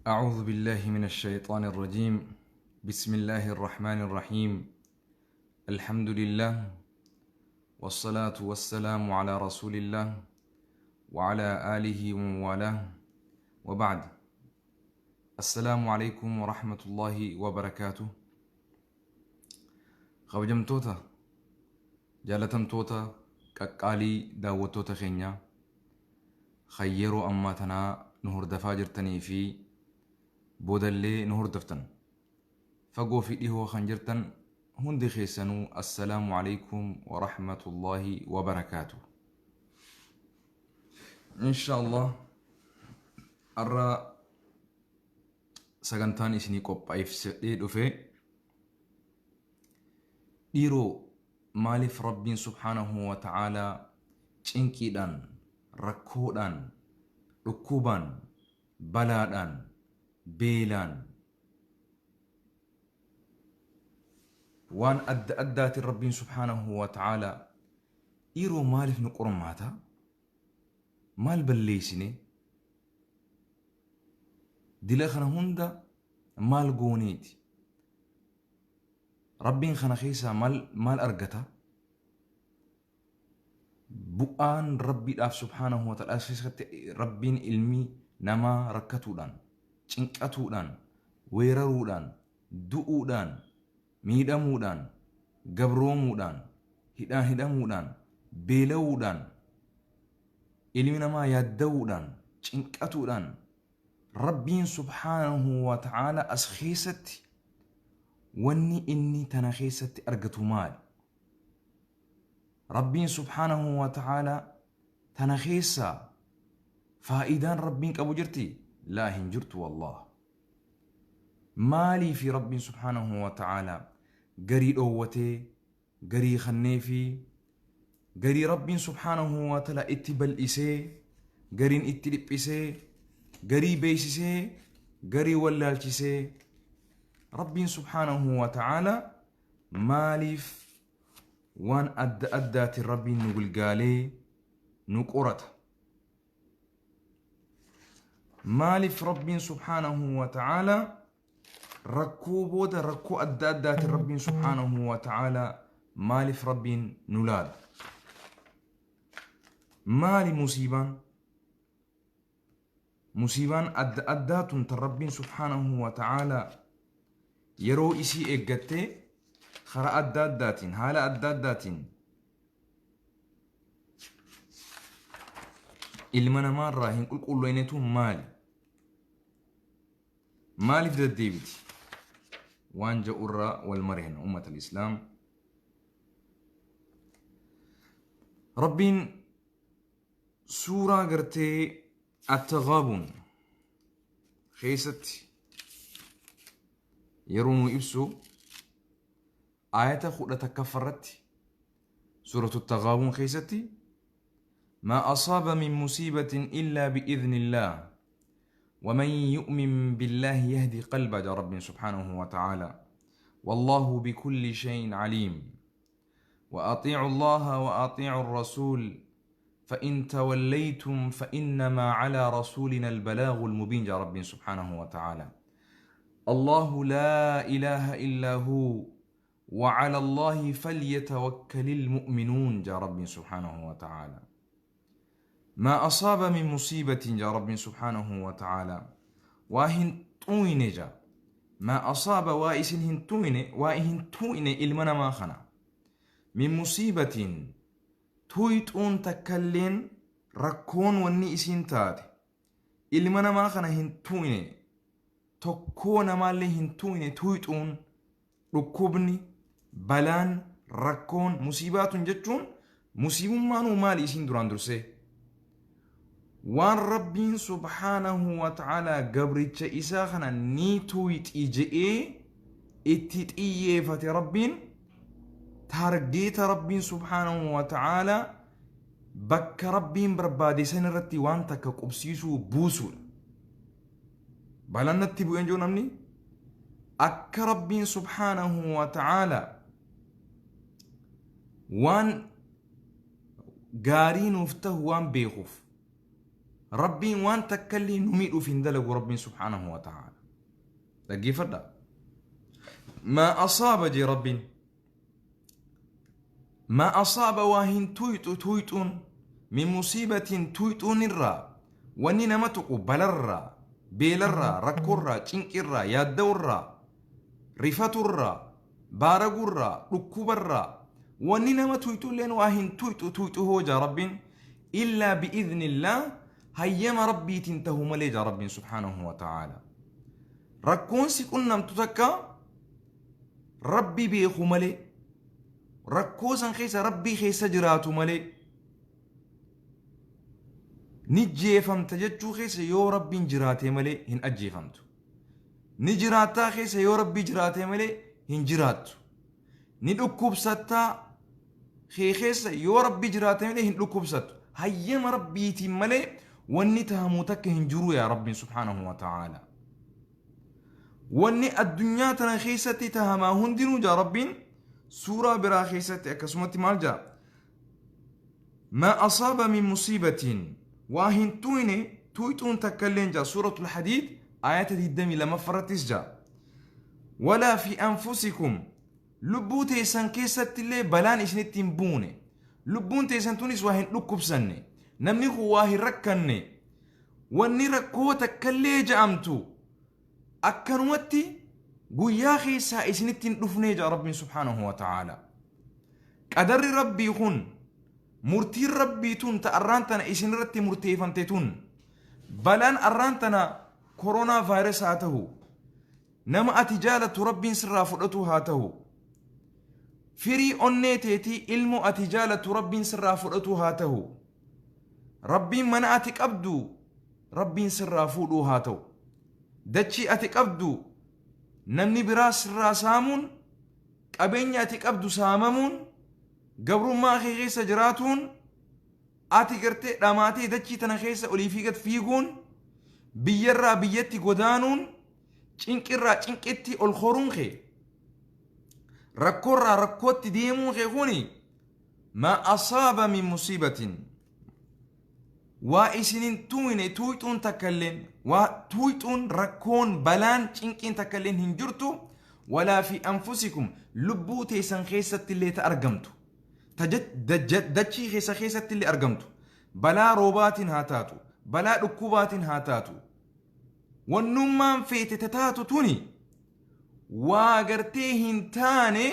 أعوذ بالله من الشيطان الرجيم. بسم الله الرحمن الرحيم. الحمد لله والصلاة والسلام على رسول الله وعلى آله ومن والاه وبعد. السلام عليكم ورحمة الله وبركاته. Kabajamtoota jaalatamtoota qaqqaalii daawwattoota keenya kan yeroo ammaa tanaa nu hordofaa jirtanii fi boodallee nu hordoftan, fagoo fi dhihoo kan jirtan hundi keessanuu, assalaamu alaikum wa rahmatullahi wa barakaatuh. Insha Allah har'a sagantaan isinii qophaa'eef dhufe, dhiiroo, maaliif Rabbiin subhaanahu wa ta'aalaa cinqiidhaan, rakkoodhaan, dhukkubaan, balaadhaan, beelaan, waan adda addaatiin Rabbiin subhaanahu wa ta'aalaa, dhiiroo, maaliif nu qormaata? Maal balleessine? Dila kana hunda maal gooneeti? Rabbiin kana keessaa maal maal argata? Bu'aan Rabbiidhaaf subhaanahu wa ta'ala keessatti Rabbiin ilmi namaa rakkatuudhaan, cinqatuudhaan, weeraruudhaan, du'uudhaan, miidhamuudhaan, gabroomuudhaan, hidhaan hidhamuudhaan, beela'uudhaan, ilmi namaa yaadda'uudhaan, cinqatuudhaan, Rabbiin subhaanahu wa ta'ala as keessatti wanni inni tana keessatti argatu maali? Rabbiin subhaanahu wa ta'ala tana keessaa faayidaan Rabbiin qabu jirti? Laa, hin jirtu wallah. Maaliifi Rabbiin subhaanahu wa ta'ala garii dhoowwatee, garii kanneefi, garii Rabbiin subhaanahu wa ta'ala itti bal'isee, gariin itti dhiphisee, garii beeksisee, garii wallaalchisee, Rabbiin subhaanahu wa ta'ala maaliif waan adda addaatiin Rabbiin nu gulgaalee nu qorata? Maaliif Rabbiin subhaanahu wa ta'ala rakkoo booda rakkoo adda addaatiin Rabbiin subhaanahu wa ta'ala maaliif Rabbiin nu laala? Maali musiibaan? Musiibaan adda addaa tun tan Rabbiin subhaanahu wa ta'ala yeroo isii eeggattee karaa adda addaatiin, haala adda addaatiin ilma namaarraa hin qulqulloofnetu maali? Maaliif deddeebiti? Waan ja'urraa wal mareen, ummata islaam. Rabbiin suuraa gartee Attaghaabun keessatti yeroo nu ibsu, aayata 11ffarratti, suuratu Attaghaabun keessatti: ما أصاب من مصيبة إلا بإذن الله ومن يؤمن بالله يهدي قلبه رب سبحانه وتعالى والله بكل شيء عليم. وأطيعوا الله وأطيعوا الرسول فإن توليتم فإنما على رسولنا البلاغ المبين. جاء رب سبحانه وتعالى: الله لا إله إلا هو وعلى الله فليتوكل المؤمنون. جاء رب سبحانه وتعالى: ما أصاب من مصيبة، جاء رب سبحانه وتعالى، waa hin tuqne jaa. ما أصاب waa isin hin tuqne, waa hin tuqne ilma namaa kana, من مصيبة tuyxuun takkalleen, rakkoon wanni isiin taate ilma namaa kana hin tuqne, tokkoo namaallee hin tuqne. Tuyxuun, dhukkubni, balaan, rakkoon, musiibaatun jechuun, musiibummaanuu maali isiin duraan dursee? Waan Rabbiin subhaanahu wa ta'aalaa gabricha isaa kana ni tuyxi je'ee itti xiyyeeffate, Rabbiin target, Rabbiin subhaanahu wa ta'aalaa bakka Rabbiin barbaade san irratti waan takka qubsiisuu buusuudha. Balaan natti bu'een jiru, namni akka Rabbiin subhaanahu wa ta'aalaa waan gaarii nuuf tahu waan beekuuf. Rabbiin waan takkallee nu miidhuuf hin dalagu Rabbiin subhaanahu wa ta'ala. Dhaggeeffadhaa. Maa asaaba jee Rabbiin. Maa asaaba waa hin tuyxu tuyxuun min musiibatiin tuyxuun irraa wanni nama tuqu balarraa, beelarraa, rakkoorraa, cinqirraa, yaadda'urraa, rifaturraa, baaragurraa, dhukkubarraa wanni nama tuyxulleen waa hin tuyxu tuyxu hoo jaa Rabbiin illaa bi'idhnillah hayyama Rabbiitiin tahu malee jaa Rabbiin subhaanahu wa ta'aala. Rakkoon si qunnamtu takka Rabbi beeku malee rakkoo san keessa Rabbii keessa jiraatu malee ni jeefamta jechuu keessa yoo Rabbiin jiraatee malee hin ajjeefamtu. Ni jiraattaa keessa yoo Rabbii jiraatee malee hin jiraattu. Ni dhukkubsattaa kee keessa yoo Rabbii jiraatee malee hin dhukkubsattu. Hayyama Rabbiitiin malee wanni tahamuu takka hin jiru yaa Rabbiin subhaanahu wa ta'aala. Wanni addunyaa tana keessatti tahamaa hundinuu jaa Rabbiin suuraa biraa keessatti akkasumatti maal jaa? Maa asaaba min musiibatiin waa hin tuyne tuyxuun takka illeen jaa suuratul hadiid ayata 22 irrattis jaa. Walaa fi anfusikum lubbuu teessan keessatti illee balaan isinitti hin buune. Lubbuun teessan tunis waa hin dhukkubsanne. Namni kun waa hin rakkanne. Wanni rakkoo takkallee ja'amtu akkanumatti guyyaa keessaa isinitti hin dhufnee ja'a Rabbiin subhaanahu wa ta'aala. Qadarri Rabbii kun murtiin Rabbii tun ta arraan tana isinirratti murteeffamte tun balaan arraan tana koronaa vaayirasii haa ta'u nama ati jaalattu Rabbiin sirraa fudhatu haa ta'u firii onnee teetii ilmoo ati jaalattu Rabbiin sirraa fudhatu haa ta'u Rabbiin mana ati qabdu Rabbiin sirraa fuudhuu haa ta'u dachii ati qabdu namni biraa sirraa saamuun qabeenya ati qabdu saamamuun gabrummaa kee keessa jiraatuun ati gartee dhamaatee dachii tana keessa olii fi gad fiiguun biyyarraa biyyatti godaanuun cinqirraa cinqitti ol koruun kee rakkoorraa rakkootti deemuun kee kuni maa asaaba min musiibatin waa isinin tuyne tuyxuun takka illeen waa tuyxuun rakkoon balaan cinqiin takka illeen hin jirtu walaa fi anfusikum lubbuu teessan keessatti illee ta argamtu ta dachii keessa keessatti illee argamtu balaa roobaatiin haa taatu balaa dhukkubaatiin haa taatu wannummaan feete ta taatu tuni waa gartee hin taane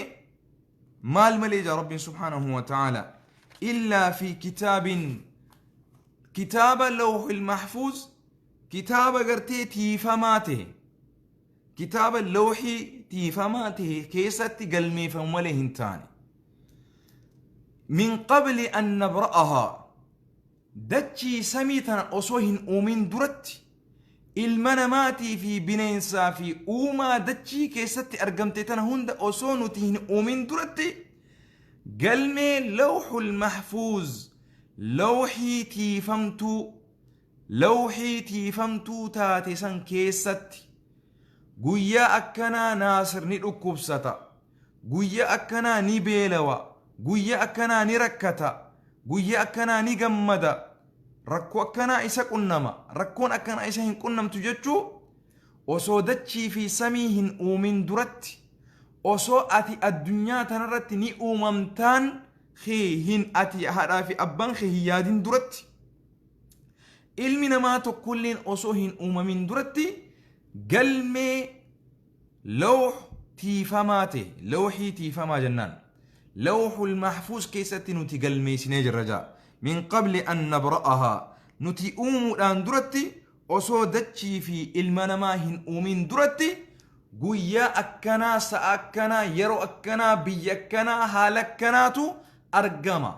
maal malee jaa Rabbiin subhaanahu wa ta'aala illaa fi kitaabin kitaaba lawhil mahfuuz kitaaba gartee tiifamaa ta'e kitaaba lawhii tiifamaa ta'e keessatti galmeeffamu malee hin taane min qabli an nabra'ahaa dachii samii tana osoo hin uumin duratti ilma namaatii fi bineensaa fi uumaa dachii keessatti argamte tana hunda osoo nuti hin uumin duratti galmee lawhul mahfuuz lawhii tiifamtuu lawhii tiifamtuu taate san keessatti guyyaa akkanaa Naasir ni dhukkubsata guyyaa akkanaa ni beelawa guyyaa akkanaa ni rakkata guyyaa akkanaa ni gammada rakkoo akkanaa isa qunnama rakkoon akkanaa isa hin qunnamtu jechuu osoo dachii fi samii hin uumin duratti osoo ati addunyaa tanarratti ni uumamtaan kee hin ati haadhaa fi abbaan kee hin yaadin duratti ilmi namaa tokkolleen osoo hin uumamin duratti galmee lawh tiifamaa ta'e lawhii tiifamaa jennaan lawhul mahfuuz keessatti nuti galmeessinee jirra jaa min qabli an nabra'ahaa nuti uumuudhaan duratti osoo dachii fi ilma namaa hin uumin duratti guyyaa akkanaa sa'a akkanaa yeroo akkanaa biyya akkanaa haala akkanaatu argama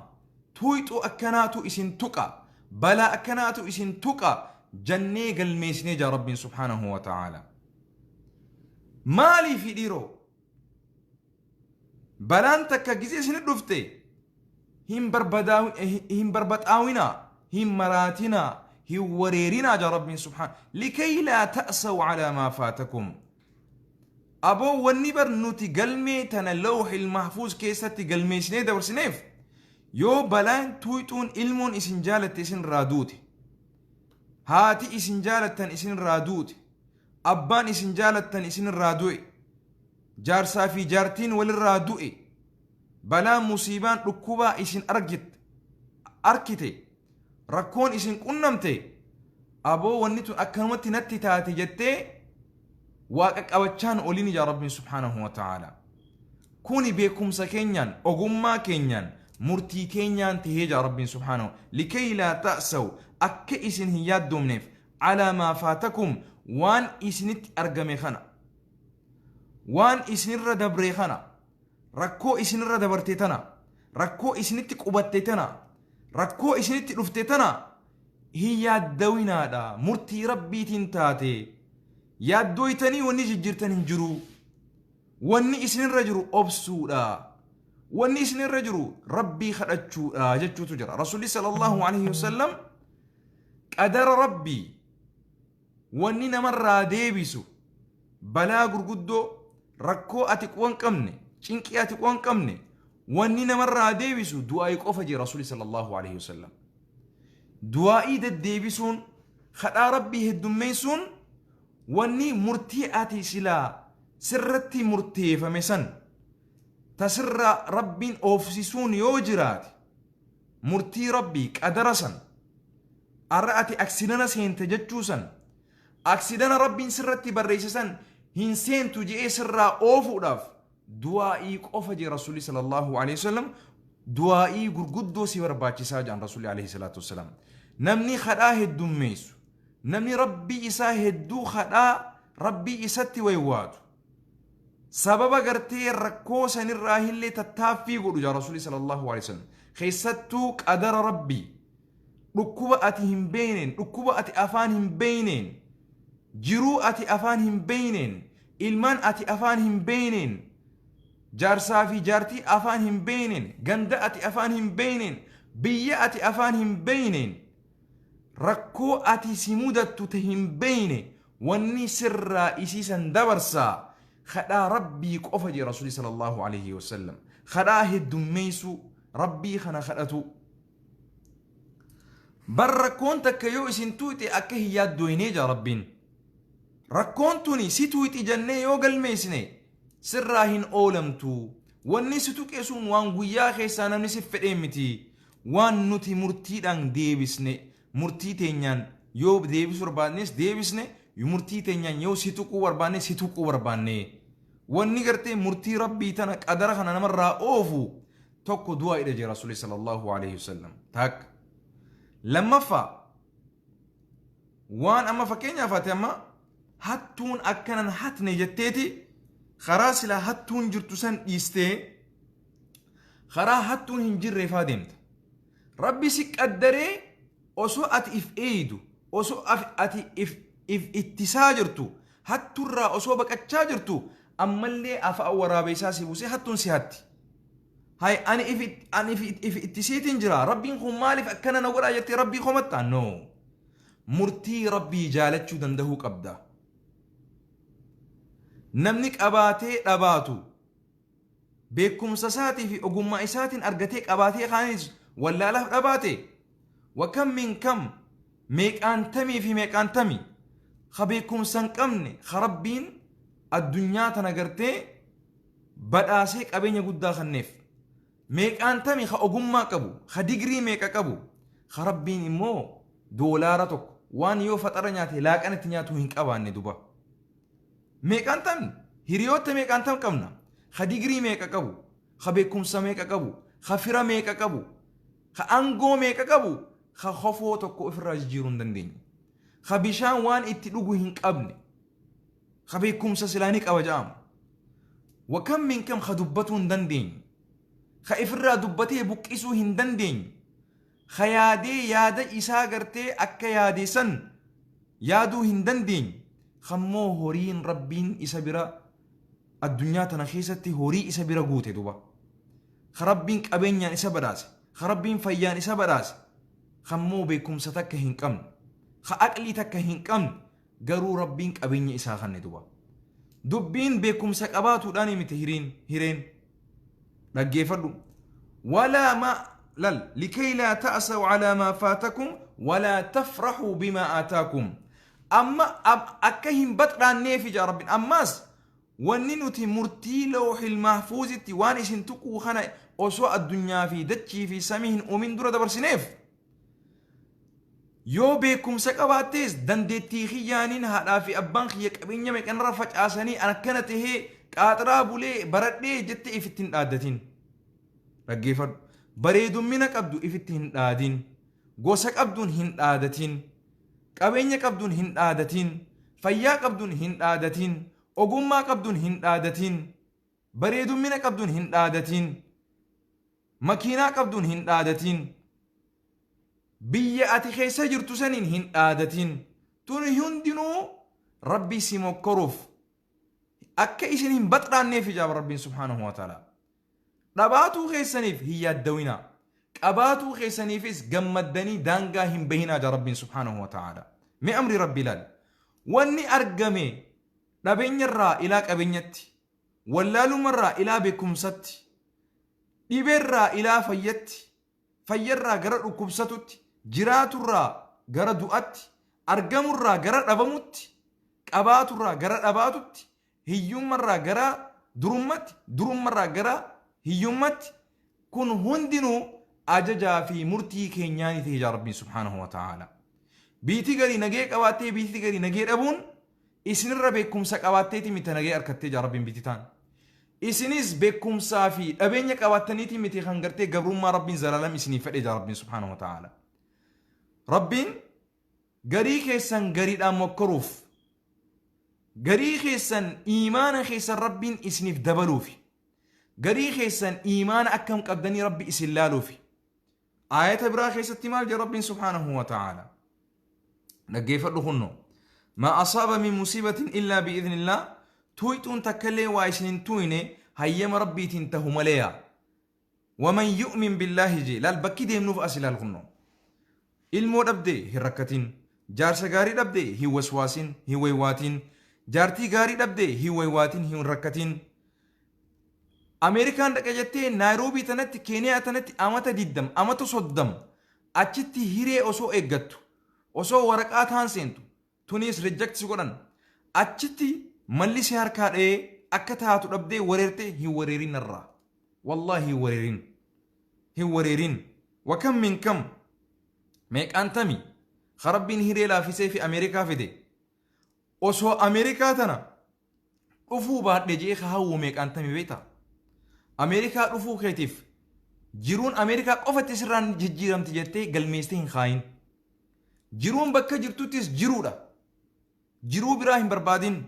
tuyxuu akkanaatu isin tuqa balaa akkanaatu isin tuqa jannee galmeessinee jaa Rabbiin subhaanahu wa ta'aala. Maaliifi dhiiroo balaan takka gizee isin dhufte hin barbaxaawinaa hin maraatinaa hin wareerinaa jaa Rabbiin subhaan likay laa ta'saw calaa maa faatakum aboo wanni bar nuti galmee tana lawhil mahfuuz keessatti galmeessinee dabarsineef yoo balaan tuyxuun ilmoon isin jaalatte isin irraa duute. Haati isin jaalattan isinirraa duute, abbaan isin jaalattan isinirraa du'e, jaarsaa fi jaartiin walirraa du'e, balaan musiibaan dhukkubaa isin arkite, rakkoon isin qunnamte, aboo wanni tun akkanumatti natti taate jettee waaqa qabachaan oliin ijaa Rabbiin subhaanahu wa ta'ala. Kuni beekumsa keenyaan, ogummaa keenyaan, murtii keenyaan tahee jaa Rabbiin subhaanahu. Likay laa ta'saw, akka isin hin yaaddoomneef, alaa maa faatakum, waan isinitti argame kana, waan isinirra dabree kana, rakkoo isinirra dabarte tana, rakkoo isinitti qubatte tana, rakkoo isinitti dhufte tana hin yaaddawinaadha. Murtii Rabbiitiin taate yaaddooytanii wanni jijjiirtan hin jiru. Wanni isinirra jiru obsuudha. Wanni isinirra jiru Rabbii kadhachuudha jechuutu jira. Rasuulli sallallahu alaihi wasallam qadara Rabbii wanni namarraa deebisu balaa gurguddoo, rakkoo ati quba hin qabne, cinqii ati quba hin qabne, wanni namarraa deebisu du'aa'ii qofa jee Rasuulli sallallahu alaihi wasallam. Du'aa'ii deddeebisuun, kadhaa Rabbii heddummeessuun, wanni murtii ati silaa sirratti murteeffame san tasirraa Rabbiin oofsisuun yoo jiraate, murtii Rabbii qadara san arra ati aksidana seente jechuu san, aksidana Rabbiin sirratti barreesse san hin seentu je'ee sirraa oofuudhaaf du'aa'ii qofa jee Rasuulli sallallahu alaihi wasallam. Du'aa'ii gurguddoo si barbaachisaa jedhan Rasuulli alaihi salaatu wasalam. Namni kadhaa heddummeessu, namni Rabbii isaa hedduu kadhaa Rabbii isatti waywaatu, sababa gartee rakkoo sanirraa illee tattaaffii godhu jaa Rasuulli sallallahu alaihi wasallam. Keessattuu qadara Rabbii, dhukkuba ati hin beeyneen, dhukkuba ati afaan hin beeyneen, jiruu ati afaan hin beeyneen, ilmaan ati afaan hin beeyneen, jaarsaa fi jaartii afaan hin beeyneen, ganda ati afaan hin beeyneen, biyya ati afaan hin beeyneen, rakkoo ati si mudattu te hin beeyne, wanni sirraa isiisan dabarsaa kadhaa Rabbii qofa jee Rasuulli sallallahu alaihi wasallam. Kadhaa heddummeessuu, Rabbii kana kadhatu. Bar rakkoon takka yoo isin tuuxe akka hin yaaddooynee jaa Rabbiin. Rakkoon tuni si tuuxi jennee yoo galmeessine sirraa hin oolamtu. Wanni si tuqe sun waan guyyaa keessaa namni si fedhee miti. Waan nuti murtiidhaan deebisne, murtii teenyaan yoo deebisuu barbaadnes deebisne, murtii teenyaan yoo si tuquu barbaanne si tuquu barbaanne. Wanni gartee murtii Rabbii tana, qadara kana namarraa oofu tokko du'aa'idha jee Rasuulli sallallahu alaihi wasallam. Takka. Lammaffaa, waan amma fakkeenyaaf ati amma hattuun akkanan hatne jetteeti karaa silaa hattuun jirtu san dhiistee karaa hattuun hin jirre faa deemta. Rabbi si qaddaree osoo ati if eeydu, osoo ati if ittisaa jirtu, hatturraa osoo baqachaa jirtu, ammallee afaan waraabeessaa si buusee hattuun si hatti. Hay, ani if ittisiitiin jira, Rabbiin kun maaliif akkana na godhaa jettee Rabbii komattaa? No. Murtii Rabbii jaalachuu danda'uu qabda. Namni qabaatee dhabaatu, beekumsa isaatii fi ogummaa isaatiin argatee qabaatee kaanis wallaalaaf dhabaate, wakam min kam, meeqaantamii fi meeqaantami ka beekumsa hin qabne ka Rabbiin addunyaa tana gartee badhaasee qabeenya guddaa kenneef, meeqaantami ka ogummaa qabu, ka digirii meeqa qabu, ka Rabbiin immoo doolaara tokko waan yoo faxara nyaate laaqana itti nyaatu hin qabaanne duba. Meeqaantam hiriyoota meeqaantam qabna ka digirii meeqa qabu, ka beekumsa meeqa qabu, ka fira meeqa qabu, ka aangoo meeqa qabu, ka kofoo tokko ofirraa jijjiiruu hin dandeenye, ka bishaan waan itti dhugu hin qabne, ka beekumsa silaa ni qaba jedhamu. Wakam min kam ka dubbatuu hin dandeenye, ka ifirraa dubbatee buqqisuu hin dandeenye, ka yaadee yaada isaa gartee akka yaade san yaaduu hin dandeenye, kammoo horiin Rabbiin isa bira addunyaa tana keessatti horii isa bira guute duba. Ka Rabbiin qabeenyaan isa badhaase, ka Rabbiin fayyaan isa badhaase, kammoo beekumsa takka hin qabne, ka aqlii takka hin qabne, garuu Rabbiin qabeenya isaa kanne duba. Dubbiin beekumsa qabaatuudhaan miti hiriin hireen. Dhaggeeffadhu. Walaa ma lal likay laa ta'saw alaa maa faatakum Walaa tafraxuu bimaa aataakum. Amma akka hin baxraanneefi jaa Rabbiin. Ammaas wanni nuti murtii lawxil mahfuuzitti waan isin tuquu kana osoo addunyaa fi dachii fi samii hin uumin dura dabarsineef, yoo beekumsa qabaattees dandeettii kiyyaaniin haadhaa fi abbaan kiyya qabeenya meeqanarra facaasanii an akkana tahee qaaxiraa bulee baradhee jettee ifitti hin dhaaddatin. Dhaggeeffadhu. Bareedummina qabdu ifitti hin dhaadin. Gosa qabduun hin dhaadatin. Qabeenya qabduun hin dhaadatin. Fayyaa qabduun hin dhaadatin. Ogummaa qabduun hin dhaadatin. Bareedummina qabduun hin dhaadatin. Makiinaa qabduun hin dhaadatin. Biyya ati keessa jirtu saniin hin dhaadatin. Tuni hundinuu Rabbi si mokkoruuf, akka isin hin baxraanneef ijaaba Rabbiin subhaanahu wa ta'ala. Dhabaatuu keessaniif hin yaaddawinaa. Qabaatuu keessaniifis gammaddanii daangaa hin bahinaa jaa Rabbiin subhaanahu wa ta'ala. Mee amri Rabbi ilaali. Wanni argame dhabeenyarraa ilaa qabeenyatti, wallaalumarraa ilaa beekumsatti, dhibeerraa ilaa fayyatti, fayyarraa gara dhukkubsatutti, jiraaturraa gara du'atti, argamurraa gara dhabamutti, qabaaturraa gara dhabaatutti, hiyyummarraa gara durummatti, durummarraa gara hiyyummatti, kun hundinuu ajajaa fi murtii keenyaanii ta'e jaa Rabbiin subhaanahu wa ta'ala. Biitii garii nagee qabaattee biitii garii nagee dhabuun isinirra beekumsa qabaatteeti miti nagee arkattee jaa Rabbiin biitii taan. Isinis beekumsaa fi dhabeenya qabaattaniiti miti kan gartee gabrummaa Rabbiin zalaalam isinii fedhe jaa Rabbiin subhaanahu wa ta'ala. Rabbiin garii keessan gariidhaan mokkoruuf, garii keessan iimaana keessan Rabbiin isiniif dabaluufi, garii keessan iimaana akkam qabdanii Rabbi isin laaluufi. Aayata biraa keessatti maal jedha Rabbiin subhaanahu wa ta'ala? Dhaggeeffadhu kunno. Maa asaaba min musiibatin illaa bi'idhnillah, tuuyxuun takkallee waa isin hin tuuyne hayyama Rabbiitiin tahu maleeya. Waman yu'min billaahi jee laal, bakki deemnuuf as ilaal kunno. Ilmoo dhabdee hin rakkatin. Jaarsa gaarii dhabdee hin waswaasin, hin waywaatin. Jaartii gaarii dhabdee hin waywaatin, hin rakkatin. Ameerikaan dhaqa jettee Naayiroobii tanatti, Keeniyaa tanatti amata 20, amata 30 achitti hiree osoo eeggattu, osoo waraqaa taan seentu, tuniis reject si godhan. Achitti malli si harkaa dha'ee akka taatu dhabdee wareerte, hin wareerin narraa. Wallaahi hin wareerin. Hin wareerin. Wakam min kam meeqaan tami ka Rabbiin hiree laafisee fi Ameerikaa fide, osoo Ameerikaa tana dhufuu baadhe jee ka hawwu meeqaan tami beekta? Ameerikaa dhufuu keetiif jiruun Ameerikaa qofatti sirraan jijjiiramti jettee galmeessitee hin kaayin. Jiruun bakka jirtuttis jiruudha. Jiruu biraa hin barbaadin.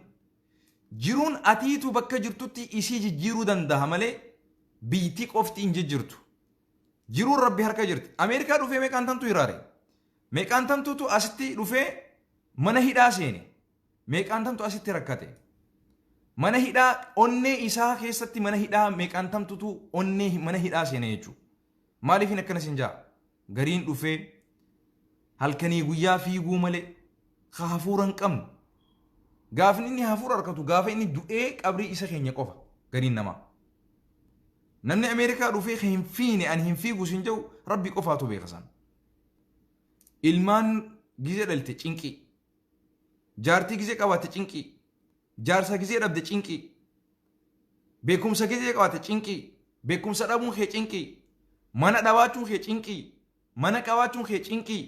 Jiruun atiitu bakka jirtutti isii jijjiiruu danda'a malee biyyittii qofti hin jijjiirtu. Jiruun Rabbi harka jirti. Ameerikaa dhufee meeqaan tamtu hiraare? Meeqaan tamtutu asitti dhufee mana hidhaa seene? Meeqaan tamtu asitti rakkate? Mana hidhaa onnee isaa keessatti mana hidhaa meeqaan tamtutu onnee mana hidhaa seene jechuudha. Maaliif hin akkana sin jaa? Gariin dhufee halkanii guyyaa fiiguu malee ka hafuura hin qabne. Gaafni inni hafuura harkatu gaafa inni du'ee qabrii isa keenya qofa gariin namaa. Namni Ameerikaa dhufee ka hin fiine, ani hin fiigu sin jedhu, Rabbi qofaatu beeka san. Ilmaan gizee dhalte cinqii. Jaartii gizee qabaatte cinqii. Jaarsa gizee dhabde cinqii. Beekumsa gizee qabaatte cinqii. Beekumsa dhabuun kee cinqii. Mana dhabaachuun kee cinqii. Mana qabaachuun kee cinqii.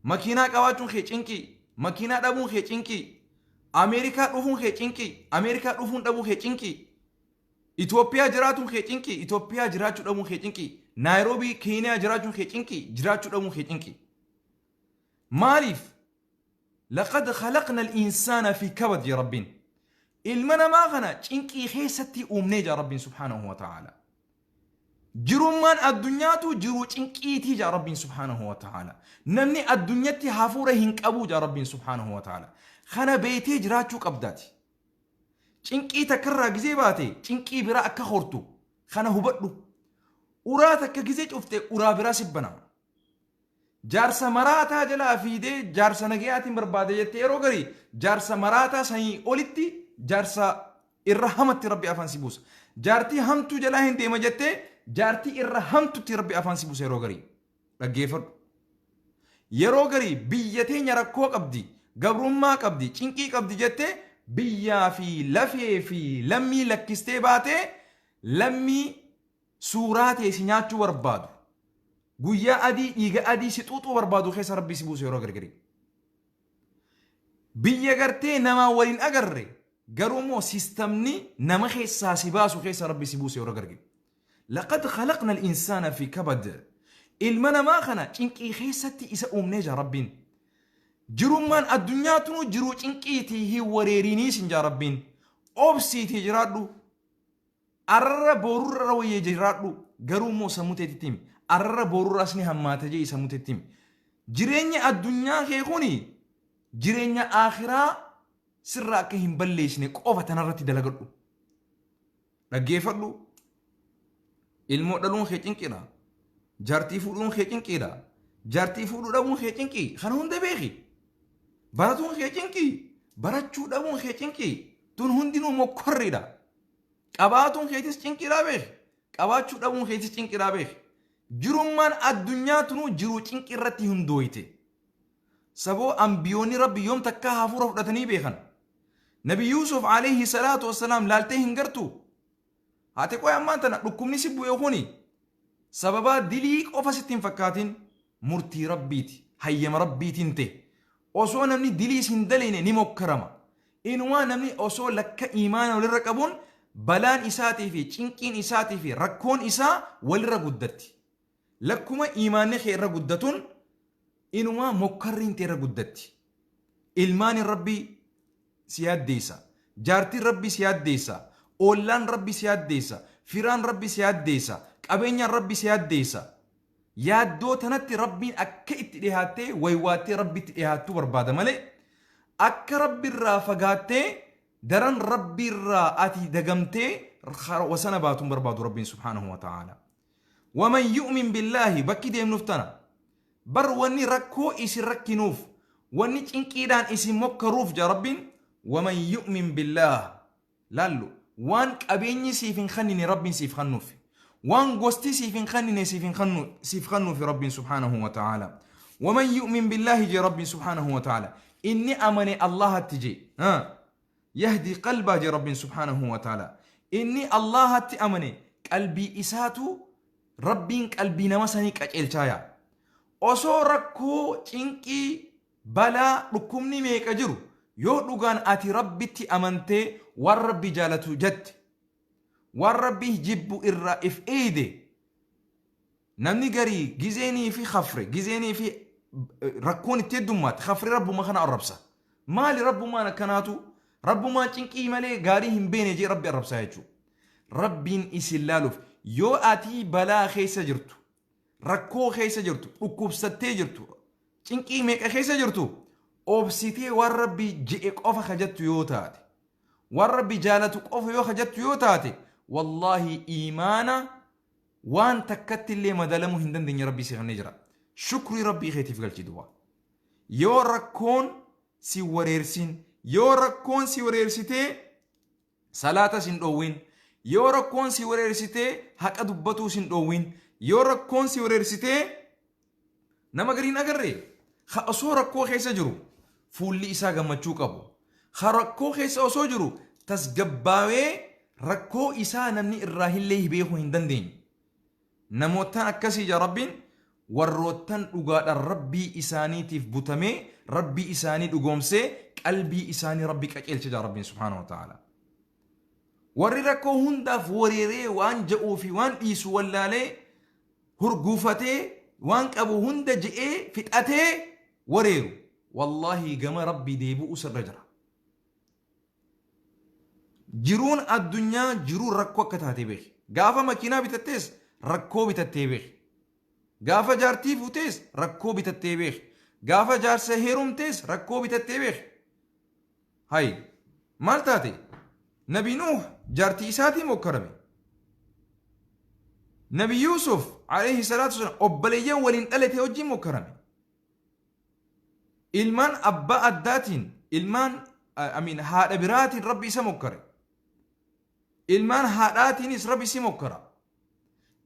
Makiinaa qabaachuun kee cinqii. Makiinaa dhabuun kee cinqii. Ameerikaa dhufuun kee cinqii. Ameerikaa dhufuun dhabuu kee cinqii. Itoophiyaa jiraatuun kee cinqii. Itoophiyaa jiraachuu dhabuun kee cinqii. Naayiroobii Keeniyaa jiraachuun kee cinqii. Jiraachuu dhabuun kee cinqii. Maaliif? Laqad khalaqna al-insaana fi kabad jee Rabbiin. Ilma namaa kana cinqii keessatti uumnee jaa Rabbiin subhaanahu wa ta'ala. Jirummaan addunyaatu jiruu cinqiitii jaa Rabbiin subhaanahu wa ta'ala. Namni addunyatti hafuura hin qabuu jaa Rabbiin subhaanahu wa ta'ala. Kana beeytee jiraachuu qabdaati. Cinqii takkarraa gizee baate cinqii biraa akka hortu kana hubadhu. Uraa takka gizee cufte uraa biraa sibbanama. Jaarsa maraataa jalaa fiidee jaarsa nagayaatiin barbaade jettee, yeroo garii jaarsa maraataa sanii olitti jaarsa irra hamatti Rabbi afaan si buusa. Jaartii hamtuu jalaa hin deema jettee jaartii irra hamtutti Rabbi afaan si buusa yeroo garii. Dhaggeeffadhu. Yeroo garii biyya teenya rakkoo qabdi, gabrummaa qabdi, cinqii qabdi jettee biyyaa fi lafee fi lammii lakkistee baatee lammii suuraa tee si nyaachuu barbaadu, guyyaa adii dhiiga adii si xuuxuu barbaadu keessa Rabbi si buuse yeroo gargarii. Biyya gartee namaa waliin agarre garuu immoo sistamni nama keessaa si baasu keessa Rabbi si buuse yeroo gargarii. Laqad khalaqna al-insaana fi kabad. Ilma namaa kana cinqii keessatti isa uumnee jira Rabbiin. Jirummaan addunyaa tunuu jiruu cinqiitii hin wareerinii sin jaa Rabbiin. Obsiitii jiraadhu. Arra boorurra wayyee jiraadhu. Garuu immoo sammuu teetitti himi. Arra boorurraas ni hammaata jee sammuu teetitti himi. Jireenyi addunyaa kee kuni jireenya aakhiraa sirraa akka hin balleessine qofa tanarratti dalagadhu. Dhaggeeffadhu. Ilmoo dhaluun kee cinqiidha. Jaartii fuudhuun kee cinqiidha. Jaartii fuudhuu dhabuun kee cinqii. Kana hunda beeki. Baratuun kee cinqii. Barachuu dhabuun kee cinqii. Tun hundinuu mokkorriidha. Qabaatuun keetis cinqiidhaa beeki. Qabaachuu dhabuun keetis cinqiidhaa beeki. Jirummaan addunyaa tunuu jiruu cinqii irratti hundooyte. Saboo ambiyoonni Rabbi yoom takkaa hafuura fudhatanii beekan. Nabi Yuusuf alayhi salaatu wassalaam laaltee hin gartuu? Haati qoy ammaan tana dhukkubni si bu'e kuni sababaa dilii qofa sitti hin fakkaatin, murtii Rabbiiti, hayyama Rabbiitiin ta'e. Osoo namni diliis hin dalayne ni mokkarama. Inumaa namni osoo lakka iimaana walirra qabuun balaan isaatii fi cinqiin isaatii fi rakkoon isaa walirra guddatti. Lakkuma iimaanni kee irra guddatuun inumaa mokkarriin tee irra guddatti. Ilmaaniin Rabbii si yaaddeessa. Jaartiin Rabbii si yaaddeessa. Oollaan Rabbii si yaaddeessa. Firaan Rabbii si yaaddeessa. Qabeenyaan Rabbii si yaaddeessa. Yaaddoo tanatti Rabbiin akka itti dhihaattee waywaattee Rabbitti dhihaattuu barbaada malee akka Rabbi irraa fagaattee daran Rabbi irraa ati dagamtee wasana baatuun barbaadu Rabbiin subhaanahu wa ta'ala. Waman yu'min billaahi bakki deemnuuf tana. Bar wanni rakkoo isin rakkinuuf, wanni cinqiidhaan isin mokkaruuf jaa Rabbiin, waman yu'min billaah. Laallu, waan qabeenyi siif hin kannine Rabbiin siif kannuuf. Waan gosti siif hin kannine siif hin kannu siif kannuuf Rabbiin subhaanahu wa ta'ala. Waman yu'min billaahi jee Rabbiin subhaanahu wa ta'ala. Inni amane Allahatti jee. Yahdi qalbaa jee Rabbiin subhaanahu wa ta'ala. Inni Allahatti amane qalbii isaatu Rabbiin qalbii nama sanii qaceelchaa yaa. Osoo rakkoo, cinqii, balaa, dhukkubni meeqa jiru yoo dhugaan ati Rabbitti amantee waan Rabbi jaalatu jette, waan Rabbi jibbu irraa if eeyde, namni garii gizeenii fi khafre, gizeenii fi rakkoon itti heddummaate khafre Rabbuma kana arrabsa. Maali Rabbumaan akkanaatu? Rabbumaan cinqii malee gaarii hin beene jee Rabbi arrabsaa jechuudha. Rabbiin isin laaluuf yoo ati balaa keessa jirtu, rakkoo keessa jirtu, dhukkubsattee jirtu, cinqii meeqa keessa jirtu, obsitee waan Rabbi je'e qofa kajattu yoo taate, waan Rabbi jaalatu qofa yoo kajattu yoo taate, wallaahi iimaana waan takkatti illee madalamuu hin dandeenye Rabbi si kennee jira. Shukrii Rabbii keetiif galchi duba. Yoo rakkoon si wareersin, yoo rakkoon si wareersitee salaata sin dhoowwin, yoo rakkoon si wareersitee haqa dubbatuu sin dhoowwin, yoo rakkoon si wareersitee nama gariin agarre ka osoo rakkoo keessa jiru fuulli isaa gammachuu qabu, ka rakkoo keessa osoo jiru tasgabbaawee rakkoo isaa namni irraa hillee beekuu hin dandeenye. Namoottan akkasii jaa Rabbiin warroottan dhugaadhaan Rabbii isaaniitiif butamee Rabbii isaanii dhugoomsee qalbii isaanii Rabbi qaceelche jaa Rabbiin subhaanahu wa ta'ala. Warri rakkoo hundaaf wareeree waan ja'uu fi waan dhiisu wallaalee hurguufatee waan qabu hunda je'ee fixatee wareeru wallaahi gama Rabbii deebi'uu sirra jira. Jiruun addunyaa jiruu rakkoo akka taate beeki. Gaafa makiinaa bitattees rakkoo bitattee beeki. Gaafa jaartii fuutees rakkoo bitattee beeki. Gaafa jaarsa heerumtees rakkoo bitattee beeki. Hay maal taate? Nabi Nuuh jaartii isaatiin mokkarame. Nabi Yuusuf alayhi salaatu wasalaam obboleeyyan waliin dhalate wajjin mokkarame. Ilmaan abbaa addaatiin, ilmaan I mean, haadha biraatiin Rabbi isa mokkare. Ilmaan haadhaatiinis Rabbi si mokkara.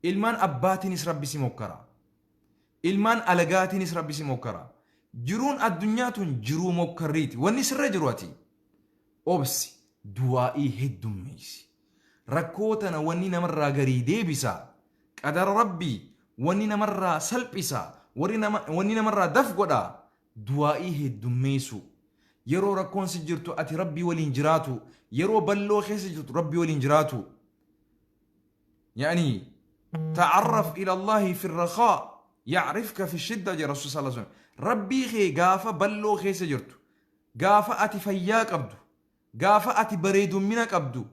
Ilmaan abbaatiinis Rabbi si mokkara. Ilmaan alagaatiinis Rabbi si mokkara. Jiruun addunyaa tun jiruu mokkarriiti. Wanni sirra jiru ati obsi, du'aa'ii heddummeessi. Rakkoo tana wanni namarraa garii deebisa, qadara Rabbii wanni namarraa salphisa, wanni namarraa daf godha, du'aa'ii heddummeessu. Yeroo rakkoon si jirtu ati Rabbii waliin jiraatu, yeroo balloo keessa jirtu Rabbii waliin jiraatu. Yani ta'arraf ila Allahi fi rakhaa ya'rifka fi shidda jedha Rasuul sallallahu alaihi wasallam. Rabbii kee gaafa balloo keessa jirtu, gaafa ati fayyaa qabdu, gaafa ati bareedummina qabdu,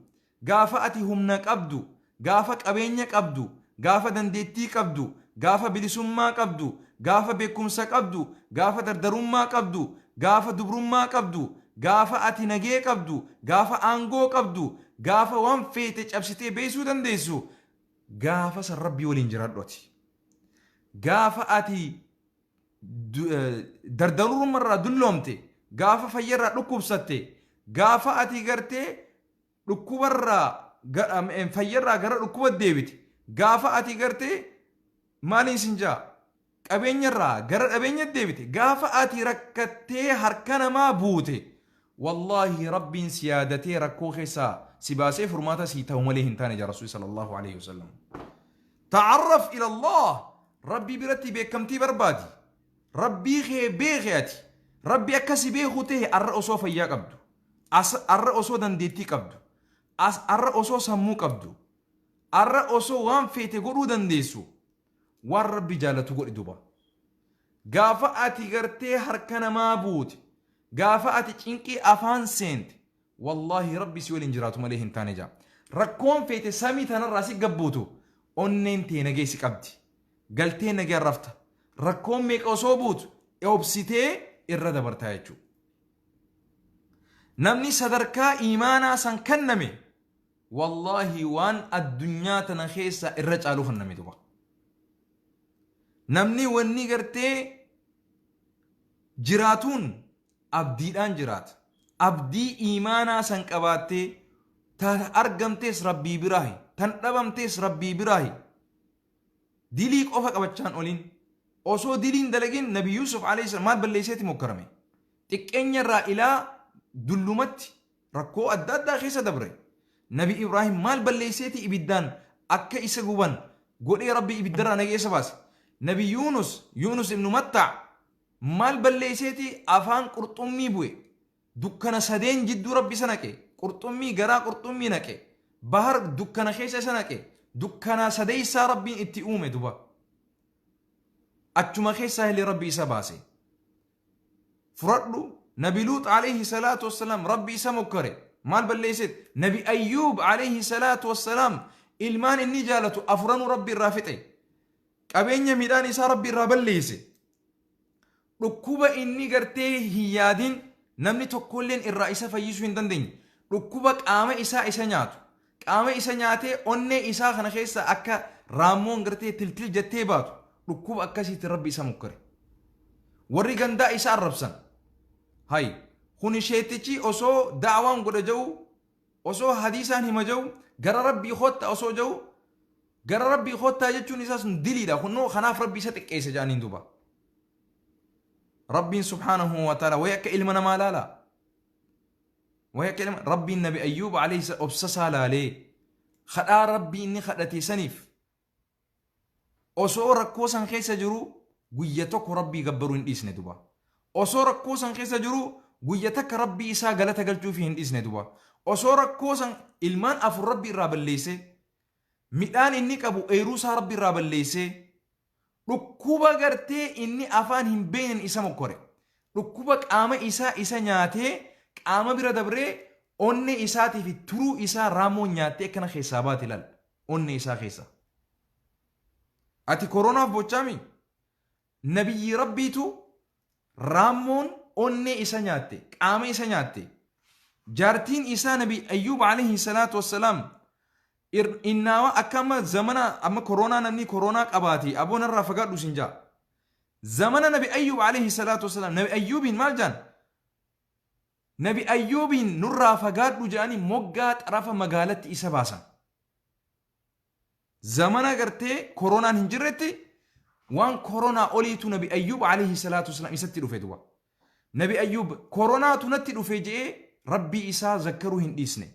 gaafa ati humna qabdu, gaafa qabeenya qabdu, gaafa dandeettii qabdu, gaafa bilisummaa qabdu, gaafa beekumsa qabdu, gaafa dardarummaa qabdu, gaafa dubrummaa qabdu, gaafa ati nagee qabdu, gaafa aangoo qabdu, gaafa waan feete cabsitee beeksuu dandeessu, gaafa san Rabbii waliin jiraadhu ati. Gaafa ati dardarummarraa dulloomte, gaafa fayyarraa dhukkubsatte, gaafa ati gartee dhukkubarraa fayyarraa gara dhukkuba deebite, gaafa ati gartee maaliin sin jaa qabeenyarraa gara dhabeenya deebite, gaafa ati rakkattee harka namaa buute, wallaahi Rabbiin si yaadatee rakkoo keessaa si baasee furmaata sii ta'u malee hin taane jaa Rasuulli sallallahu alaihi wasallam. Ta'arraf ila Allah, Rabbii biratti beekamtii barbaadi. Rabbii kee beeke ati. Rabbi akka si beeku ta'e arra osoo fayyaa qabdu, arra osoo dandeettii qabdu, arra osoo sammuu qabdu, arra osoo waan feete godhuu dandeessu, waan Rabbi jaalatu godhi duba. Gaafa ati gartee harka namaa buute, gaafa ati cinqii afaan seente, wallaahi Rabbi si waliin jiraatu malee hin taane jaa. Rakkoon feete samii tanarraa si gabbuutu, onneen tee nagee si qabdi. Galtee nagee rafta. Rakkoon meeqa osoo buutu obsitee irra dabartaa jechuudha. Namni sadarkaa imaanaa san kenname, wallaahi waan addunyaa tana keessa irra caalu kenname duba. Namni wanni gartee jiraatuun abdiidhaan jiraata. Abdii imaanaa san qabaattee tan argamtees Rabbii biraahi, tan dhabamtees Rabbii biraahi. Dilii qofa qabachaan oliin osoo diliin dalagin, Nabi Yusuf alayhi salaam maal balleesseeti mokkarame? Xiqqeenya irraa ilaa dullumatti rakkoo adda addaa keessa dabre. Nabi Ibrahim maal balleesseeti ibiddaan akka isa guban godhee Rabbi ibiddarraa nageessa baase? Nabi Yunus, Yunus ibnu Mattaa, maal balleesseeti afaan qurxummii bu'e? Dukkana sadeen jidduu Rabbi isa naqe, qurxummii garaa qurxummii naqe, bahar dukkana keessa isa naqe, dukkana sadeessaa Rabbiin itti uume duba. Achuma keessaa illee Rabbi isa baase. Furadhu, Nabi Luut alayhi salaatu wassalaam Rabbi isa mokkare. Maal balleesseet? Nabi Ayyuub alayhi salaatu wassalaam ilmaan inni jaalatu afuranuu Rabbi irraa fixe. Qabeenya midhaan isaa Rabbi irraa balleesse. Dhukkuba inni gartee hin yaadin, namni tokkolleen irraa isa fayyisuu hin dandeenye. Dhukkuba qaama isaa isa nyaatu. Qaama isa nyaatee onnee isaa kana keessa akka raammoon gartee tiltil jettee baatu, dhukkuba akkasiitti Rabbi isa mokkore. Warri gandaa isa arrabsan. Hay, kuni sheetichi osoo da'awaan godha jedhu, osoo hadiisaan hima jedhu, gara Rabbii kotta osoo jedhu, gara Rabbii kottaa jechuun isaa sun diliidha. Kunnoo kanaaf Rabbi isa xiqqeesse jedhaniin duuba. Rabbiin subhaanahu wa ta'ala wayi akka ilma namaa laala. Wayi akka ilma Rabbiin Nabi Ayyuub alayhi obsasaa laalee kadhaa Rabbii inni kadhate saniif osoo rakkoo san keessa jiru guyya tokko Rabbii gabbaruu hin dhiisne duba. Osoo rakkoo san keessa jiru guyya takka Rabbii isaa galata galchuufii hin dhiisne duba. Osoo rakkoo san ilmaan afur Rabbii irraa balleessee, midhaan inni qabu eeruu isaa Rabbii irraa balleessee, dhukkuba gartee inni afaan hin beeknen isa mokkore. Dhukkuba qaama isaa isa nyaatee qaama bira dabree onnee isaatii fi turuu isaa raammoon nyaattee akkana keessaa baate ilaal. Onnee isaa keessa. Ati koronaaf bochaami? Nabiyyi Rabbiitu raammoon onnee isa nyaatte, qaama isa nyaatte. Jaartiin isaa Nabi Ayyuub alayhi salaatu wassalaam innaawa akka amma zamana amma koronaa namni koronaa qabaate aboo narraa fagaadhu sin jaa. Zamana Nabi Ayyuub alayhi salaatu wassalaam Nabi Ayyuubiin maal jaan? Nabi Ayyuubiin nurraa fagaadhu jedhanii moggaa xarafa magaalatti isa baasan. Zamana gartee koronaan hin jirretti Waan koronaa oliitu Nabi Ayyuub alayhi salaatu wasalaam isatti dhufe duba. Nabi Ayyuub koronaatu natti dhufe je'ee Rabbii isaa zakkaruu hin dhiisne.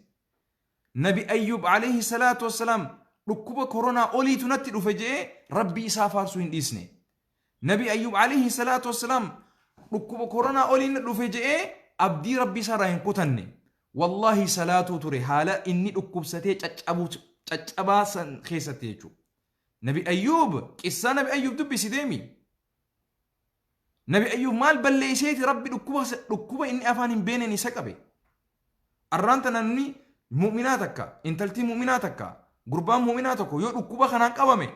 Nabi Ayyuub alayhi salaatu wasalaam dhukkuba koronaa oliitu natti dhufe je'ee Rabbii isaa faarsuu hin dhiisne. Nabi Ayyuub alayhi salaatu wasalaam dhukkuba koronaa oliin na dhufe je'ee abdii Rabbii isaa irraa hin kutanne. Wallaahi salaatuu ture haala inni dhukkubsatee caccabaa san keessatti jechuudha. Nabi Ayyuub qissaa Nabi Ayyuub dubbisi deemi. Nabi Ayyuub maal balleesseeti Rabbi dhukkuba inni afaan hin beeneen isa qabe. Arraan tana namni mu'minaa takka, intaltii mu'minaa takka, gurbaan mu'minaa tokko yoo dhukkuba kanaan qabame,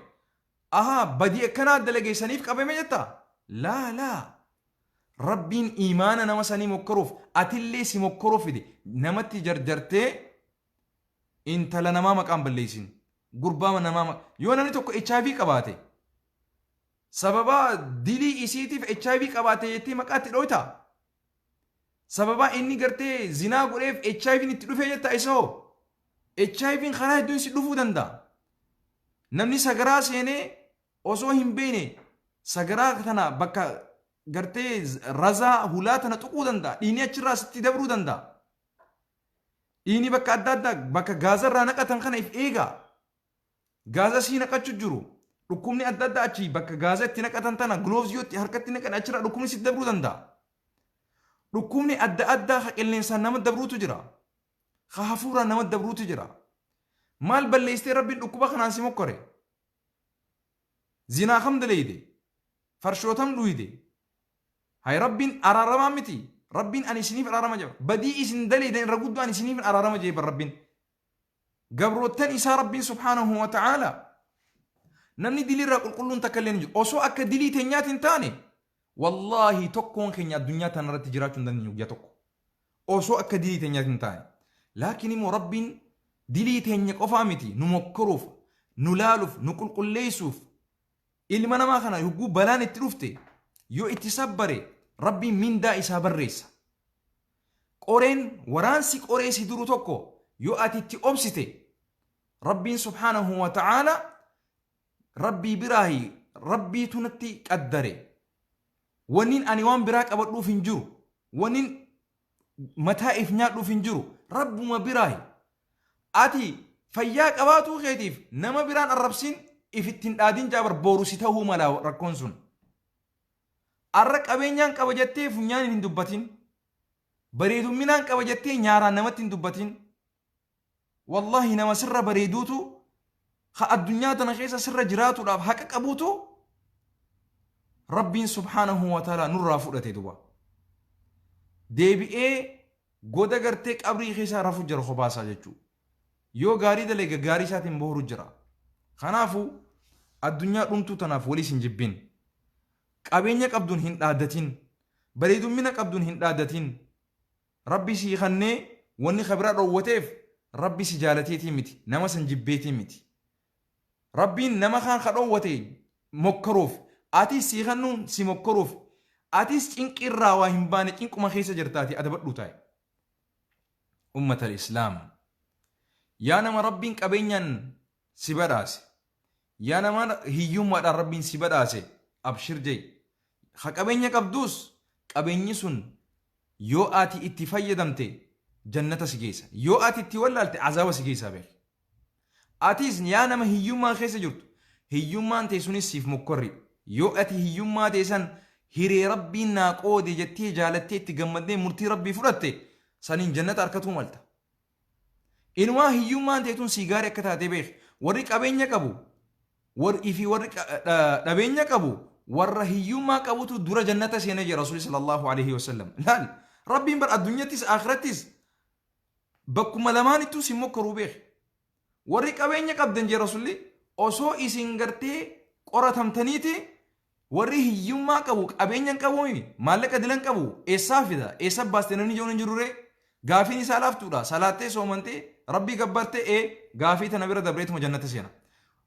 ahaa badii akkanaa dalageessaniif qabame jetta? Laa laa. Rabbiin iimaana nama sanii mokkoruuf atillee si mokkoruu fide. Namatti jarjartee intala namaa maqaan balleessin. Gurbaa namaa yoo namni tokko HIV qabaate, sababa dilii isiitiif HIV qabaate jettee maqaa itti dhoyta? Sababa inni gartee zinaa godheef HIV'n itti dhufee jetta isa hoo? HIV'n karaa hedduun si dhufuu danda'a. Namni sagaraa seenee osoo hin beekne sagaraa tana bakka gartee razaa hulaa tana tuquu danda'a. Dhiigni achirraa sitti dabruu danda'a. Dhiigni bakka adda addaa bakka gaazarraa naqatan kana if eegaa. Gaaza sii naqachu jiru. Dhukkubni adda addaa achi bakka gaaza itti naqatan tana gloves yoo itti harkatti naqan achirraa dhukkubni sitti dabruu danda'a. Dhukkubni adda addaa ka qilleensaan nama dabruutu jira. Ka hafuuraan nama dabruutu jira. Maal balleessitee Rabbiin dhukkuba kanaan si mokkore? Zinaa kam daleyde? Farshoo tam dhuyde? Hay Rabbiin araaramaa miti. Rabbiin ani isiniif araarama jedha. Badii isin daleydan irra guddoo ani isiniif araarama jedhe bar Rabbiin. Gabroottan isaa Rabbiin subhaanahu wa ta'aala namni dilii irraa qulqulluun takka illee hin jiru. Osoo akka dilii teenyaati hin taane, wallaahi tokkoon keenya addunyaa tana irratti jiraachuu hin dandeenyu guyyaa tokko. Osoo akka dilii teenyaati hin taane. Laakiin immoo Rabbiin dilii teenya qofaa miti nu mokkoruuf, nu laaluuf, nu qulqulleessuuf. Ilma namaa kana yogguu balaan itti dhufte yoo itti sabbare Rabbiin mindaa isaa barreessa. Qoreen waraansi qoree si duru tokko yoo ati itti obsite, Rabbiin subhaanahu wa ta'aala Rabbii biraahi Rabbiitu natti qaddare. Wannin ani waan biraa qabadhuuf hin jiru. Wannin mataa if nyaadhuuf hin jiru. Rabbuma biraahi. Ati fayyaa qabaatuu keetiif nama biraan arrabsiin, if ittiin dhaadin jaabar, boru si ta'uu mala rakkoon sun. Arra qabeenyaan qaba jettee funyaaniin hin dubbatin. Bareedumminaan qaba jettee nyaaraan namatti hin dubbatin. Wallahi nama sirra bareeduutu ka addunyaa tana keessa sirra jiraatuudhaaf haqa qabuutu Rabbiin subhaanahu wa ta'ala nurraa fudhate duba. Deebi'ee goda gartee qabrii keessa rafu jira kophaa jechuudha. Yoo gaarii dalage gaarii isaatiin bohuru jira. Kanaafuu addunyaa dhumtuu tanaaf waliis hin jibbin. Qabeenya qabduun hin dhaaddatin. Bareedummina qabduun hin dhaaddatin. Rabbi sii kannee wanni ka biraa dhoowwateef Rabbi si jaalateetii miti, nama san jibbeetii miti. Rabbiin nama kaan ka dhoowwate mokkoruuf, atis sii kannuun si mokkoruuf, atis cinqirraa waa hin baane, cinquma keessa jirtaati adabadhuu taa'e. Ummata Islaam. Yaa nama Rabbiin qabeenyaan si badhaase. Yaa nama hiyyummaadhaan Rabbiin si badhaase, abshir jee. Ka qabeenya qabduus qabeenyi sun yoo ati itti fayyadamte jannata si geessa. Yoo ati itti wallaalte azaaba si geessaa beeki. Atis yaa nama hiyyummaa keessa jirtu, hiyyummaan ta'e sunis siif mokkorri. Yoo ati hiyyummaa ta'e san hiree Rabbiin naa qoode jettee jaalattee itti gammaddee murtii Rabbii fudhatte, saniin jannata harkatuu malta. Inumaa hiyyummaan ta'e tun sii gaarii akka taate beeki. Warri qabeenya qabu warri fi warri dhabeenya qabu, warra hiyyummaa qabutu dura jannata seenee jira Rasuulli sallallahu alaihi wasallam. Laal, Rabbiin bar addunyattis akhirattis bakkuma lamaanittuu si mokkoruu beeki. Warri qabeenya qabdan jee Rasuulli, osoo isin gartee qoratamtaniiti, warri hiyyummaa qabu qabeenya hin qabuumi, maallaqa dilan qabu eessaa fida, eessa baaste namni jedhuun hin jiruree, gaafiin isaa laaftuudha. Salaattee, soomantee, Rabbii gabbartee, ee gaafii tana bira dabreetuma jannata seena.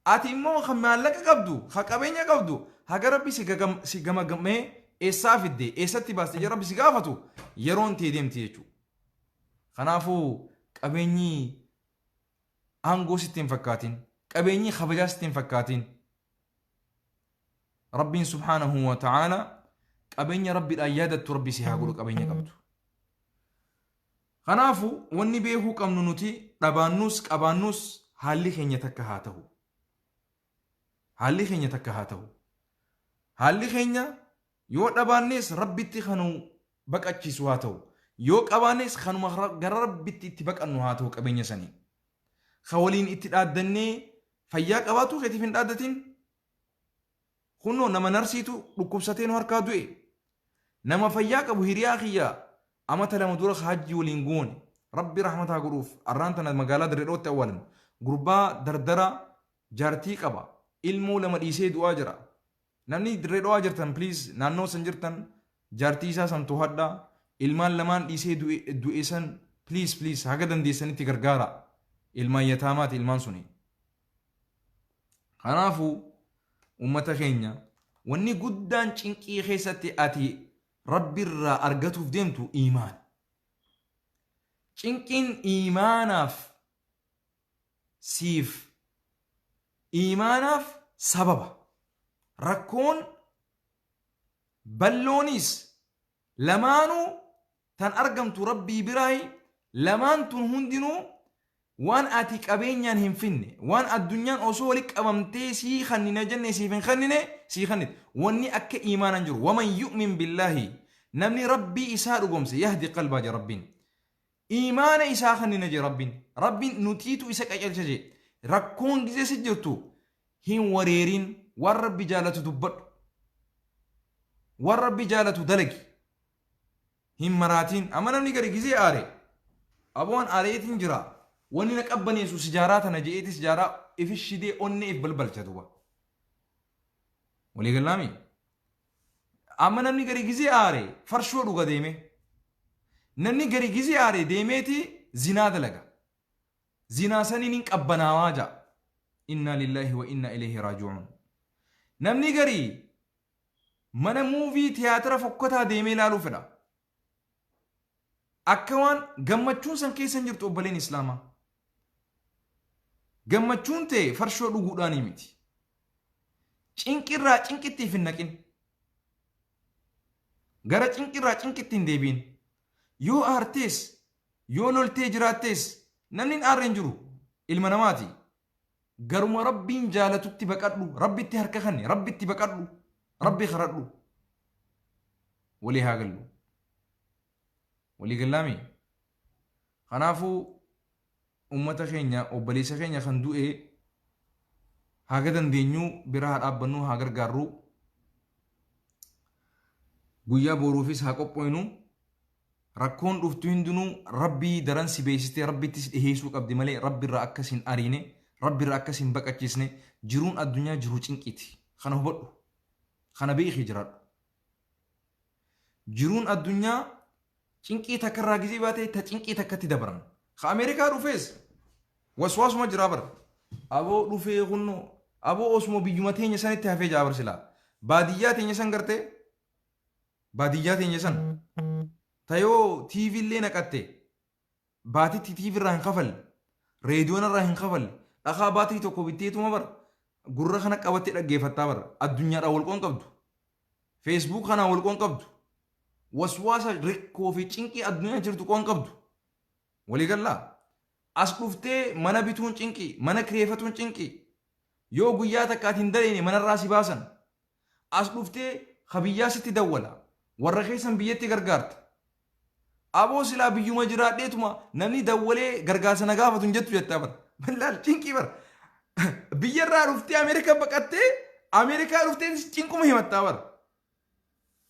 Ati immoo kan maallaqa qabdu, kan qabeenya qabdu, haga Rabbi si gamagamee eessaa fidde, eessatti baaste jee Rabbi si gaafatu yeroon tee deemti jechuudha. Kanaafuu qabeenyi aangoo sitti hin fakkaatin. Qabeenyi kabajaa sitti hin fakkaatin. Rabbiin subhaanahu wa ta'aala qabeenya Rabbiidhaan yaadattu Rabbi si haa godhu qabeenya qabdu. Kanaafu wanni beekuu qabnu nuti dhabaannuus qabaannuus haalli keenya takka haa ta'u. Haalli keenya takka haa ta'u. Haalli keenya yoo dhabaannes Rabbitti kanu baqachiisu haa ta'u. Yoo qabaannes kanuma gara Rabbitti itti baqannu haa ta'u qabeenya sanii. Ka waliin itti dhaaddannee fayyaa qabaatuu keetiif hin dhaaddatin. Kunoo nama narsiitu dhukkubsatee nu harkaa du'e. Nama fayyaa qabu hiriyaa kiyya amata 2 dura hajji waliin goone. Rabbi rahmata haa godhuuf. Arraan tana magaalaa Dirree Dhawatti awwaalan. Gurbaa dardara jaartii qaba. Ilmoo 2 dhiisee du'aa jira. Namni Dirree Dhawaa jirtan please naannoo san jirtan jaartii isaa san tohadha. Ilmaan lamaan dhiisee du'e san please please haga dandeessanitti gargaara. Ilmaan yataamaati ilmaan suni. Kanaafuu ummata keenya wanni guddaan cinqii keessatti ati Rabbirraa argatuuf deemtu iimaana. Cinqiin iimaanaaf siif iimaanaaf sababa. Rakkoon balloonis lamaanuu tan argamtu Rabbii biraayi, lamaan tun hundinuu waan ati qabeenyaan hin finne, waan addunyaan osoo wali qabamtee sii khannina jenne siif hin khannine sii khannite. Wanni akka iimaanaa hin jiru. Waman yu'min billaahi, namni Rabbii isaa dhugomse, yahdi qalbaa je Rabbiin. Iimaana isaa khannina je Rabbiin. Rabbiin nutiitu isa qacelcha je. Rakkoon gizee si jirtu hin wareerin, waan Rabbi jaalatu dubbadhu. Waan Rabbi jaalatu dalagi. Hin maraatiin. Amma namni gari gizee aare. Aboon aareetiin jira. Wanni na qabbaneessu sijaaraa tana je'eeti sijaaraa ifi shidee onnee if balbalcha duuba. Walii gallaami? Amma namni gari gizee aare farshoo dhuga deeme. Namni gari gizee aare deemeeti zinaa dalaga. Zinaa saniin hin qabbanaawaa ja'a. Innaa lillaahi wa innaa ilayhi raaji'uun. Namni garii Mana muuvii tiyaatira fokkotaa deemee ilaaluu fedha. Akka waan gammachuun san keessa hin jirtu obboleen Islaamaa. Gammachuun ta'e farshoo dhuguudhaanii miti. Cinqirraa cinqitti if hin naqin. Gara cinqirraa cinqitti hin deebiin. Yoo aartees, yoo loltee jiraattees namni hin aarre hin jiru. Ilma namaati. Garuma Rabbiin jaalatutti baqadhu, Rabbitti harka kanni, Rabbitti baqadhu, Rabbi karadhu. Walii haa gallu. Walii gallaami? Kanaafuu ummata keenya obboleessa keenya kan du'e haga dandeenyu bira haa dhaabbannu haa gargaarru. Guyyaa boruufis haa qophooynu. Rakkoon dhuftu hundinuu Rabbii daran si beeksistee Rabbitti si dhiheessuu qabdi malee Rabbi irraa akka si hin ariine, Rabbi irraa akka si hin baqachiisne, jiruun addunyaa jiruu cinqiiti. Kana hubadhu. Kana beekii jiraadhu. Jiruun addunyaa cinqii takka irraa gizee baatee ta cinqii takkatti dabran. Ka Ameerikaa dhufees waswaasuma jiraa bara. Aboo dhufee kunnoo aboo osuma biyyuma teenya sanitti hafee jaa bar silaa. Baadiyyaa teenya san gartee Baadiyyaa teenya san ta yoo TV illee naqatte baatitti TV irraa hin kafalle, reediyoon irraa hin kafalle, dhakaa baatirii tokko bitteetuma bara gurra kana qabattee dhaggeeffattaa bara addunyaadhaan wal qoon qabdu. Facebook kanaan wal qoon qabdu. Waswaasa rikkoo fi cinqii addunyaa jirtu qoon qabdu. Walii gallaa? As dhuftee mana bituun cinqii, mana kireeffatuun cinqii. Yoo guyyaa takka ati hin dalayne manarraa si baasan. As dhuftee ka biyyaa sitti dawwala. Warra keessan biyyatti gargaarta. Aboo silaa biyyuma jiraadheetuma namni dawwalee gargaarsa na gaafatu hin jettu jettaa bara. Laal cinqii bara. Biyyarraa dhuftee Ameerikaa baqattee Ameerikaa dhuftee cinquma himattaa bara.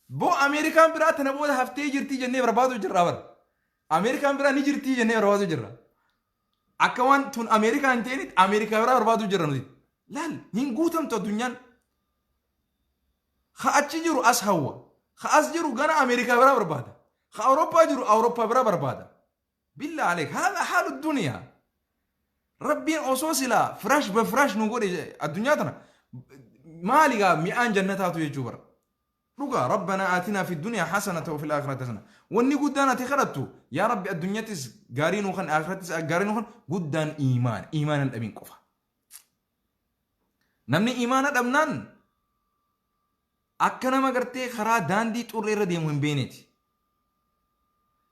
Boo Ameerikaan biraa tana booda haftee jirtii jennee barbaadu jirra bara. Ameerikaan biraa ni jirtii jennee barbaadu jirra. Akka waan tun Ameerikaa hin ta'initti Ameerikaa biraa barbaadu jirra nuti. Laal hin guutamtu addunyaan. Ka achi jiru as hawwa. Ka as jiru gana Ameerikaa biraa barbaada. Ka Awurooppaa jiru Awurooppaa biraa barbaada. Billaa aleek haala haalu duniyaa. Rabbiin osoo silaa firaash ba firaash nu godhe addunyaa tana maali gaa mi'aan jannataatu jechuu bara. Dhugaa Rabbanaa aatinaa fi duniyaa hasanata wa fil aakhirati hasana. Wanni guddaan ati kadhattu yaa Rabbi addunyattis gaarii nuu kan aakhirattis gaarii nuu kan guddaan iimaana iimaana hin dhabin qofa. Namni iimaana dhabnaan Akka nama gartee karaa daandii xurree irra deemu hin beekneeti.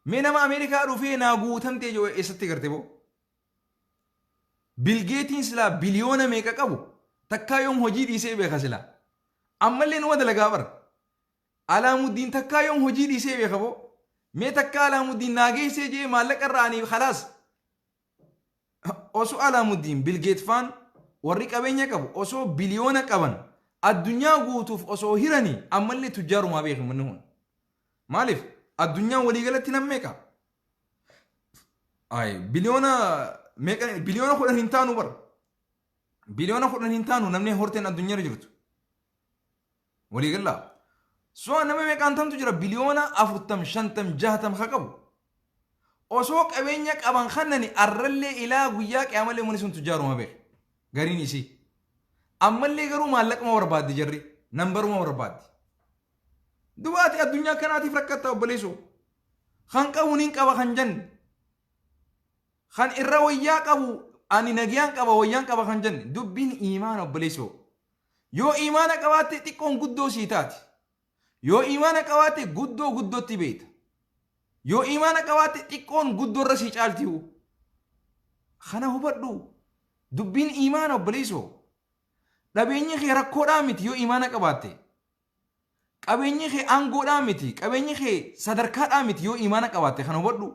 Mee nama Ameerikaa dhufee naa guutamtee jiru eessatti garte boo? Bill Gate'n silaa biliyoona meeqa qabu takkaa yoom hojii dhiisee beeka silaa. Ammallee numa dalagaa bara. Alaamuddin takkaa yoom hojii dhiisee beeka boo? Mee takkaa Alaamuddin naa geessee jee maallaqa irraa ani khalaas. Osoo Alaamuddin Bill Gates faan warri qabeenya qabu osoo biliyoona qaban addunyaa guutuuf osoo hiranii ammallee tujjaarumaa beeku manni kun. Maaliif addunyaan waliigalatti nam meeqa? Ay, biliyoona meeqa biliyoona 10 hin taanu bara. Biliyoona 10 hin taanu namni horteen addunyaarra jirtu. Waliigallaa. So nama meeqaan tamtu jira biliyoona 40, 50, 60 ka qabu. Osoo qabeenya qaban kannani arrallee ilaa guyyaa qiyaamallee uummanni sun tujjaaruma beeka. Gariin isii. Ammallee garuu maallaquma barbaaddi jarri. Nambaruma barbaaddi. Duba ati addunyaa kanaatiif rakkatta obboleessoo. Kan qabu nin qaba kan jenne. Kan irra wayyaa qabu ani nagayaan qaba wayyaan qaba kan jenne. Dubbiin iimaana obboleessoo. Yoo iimaana qabaatte xiqqoon guddoo sii taati. Yoo iimaana qabaatte guddoo guddootti beekta. Yoo iimaana qabaatte xiqqoon guddoo irra sii caalti. Kana hubadhu. Dubbiin iimaana obboleessoo. Dhabeenyi kee rakkoodhaa miti yoo iimaana qabaatte. Qabeenyi kee aangoodhaa miti, qabeenyi kee sadarkaadhaa miti yoo imaana qabaatte kana hubadhu.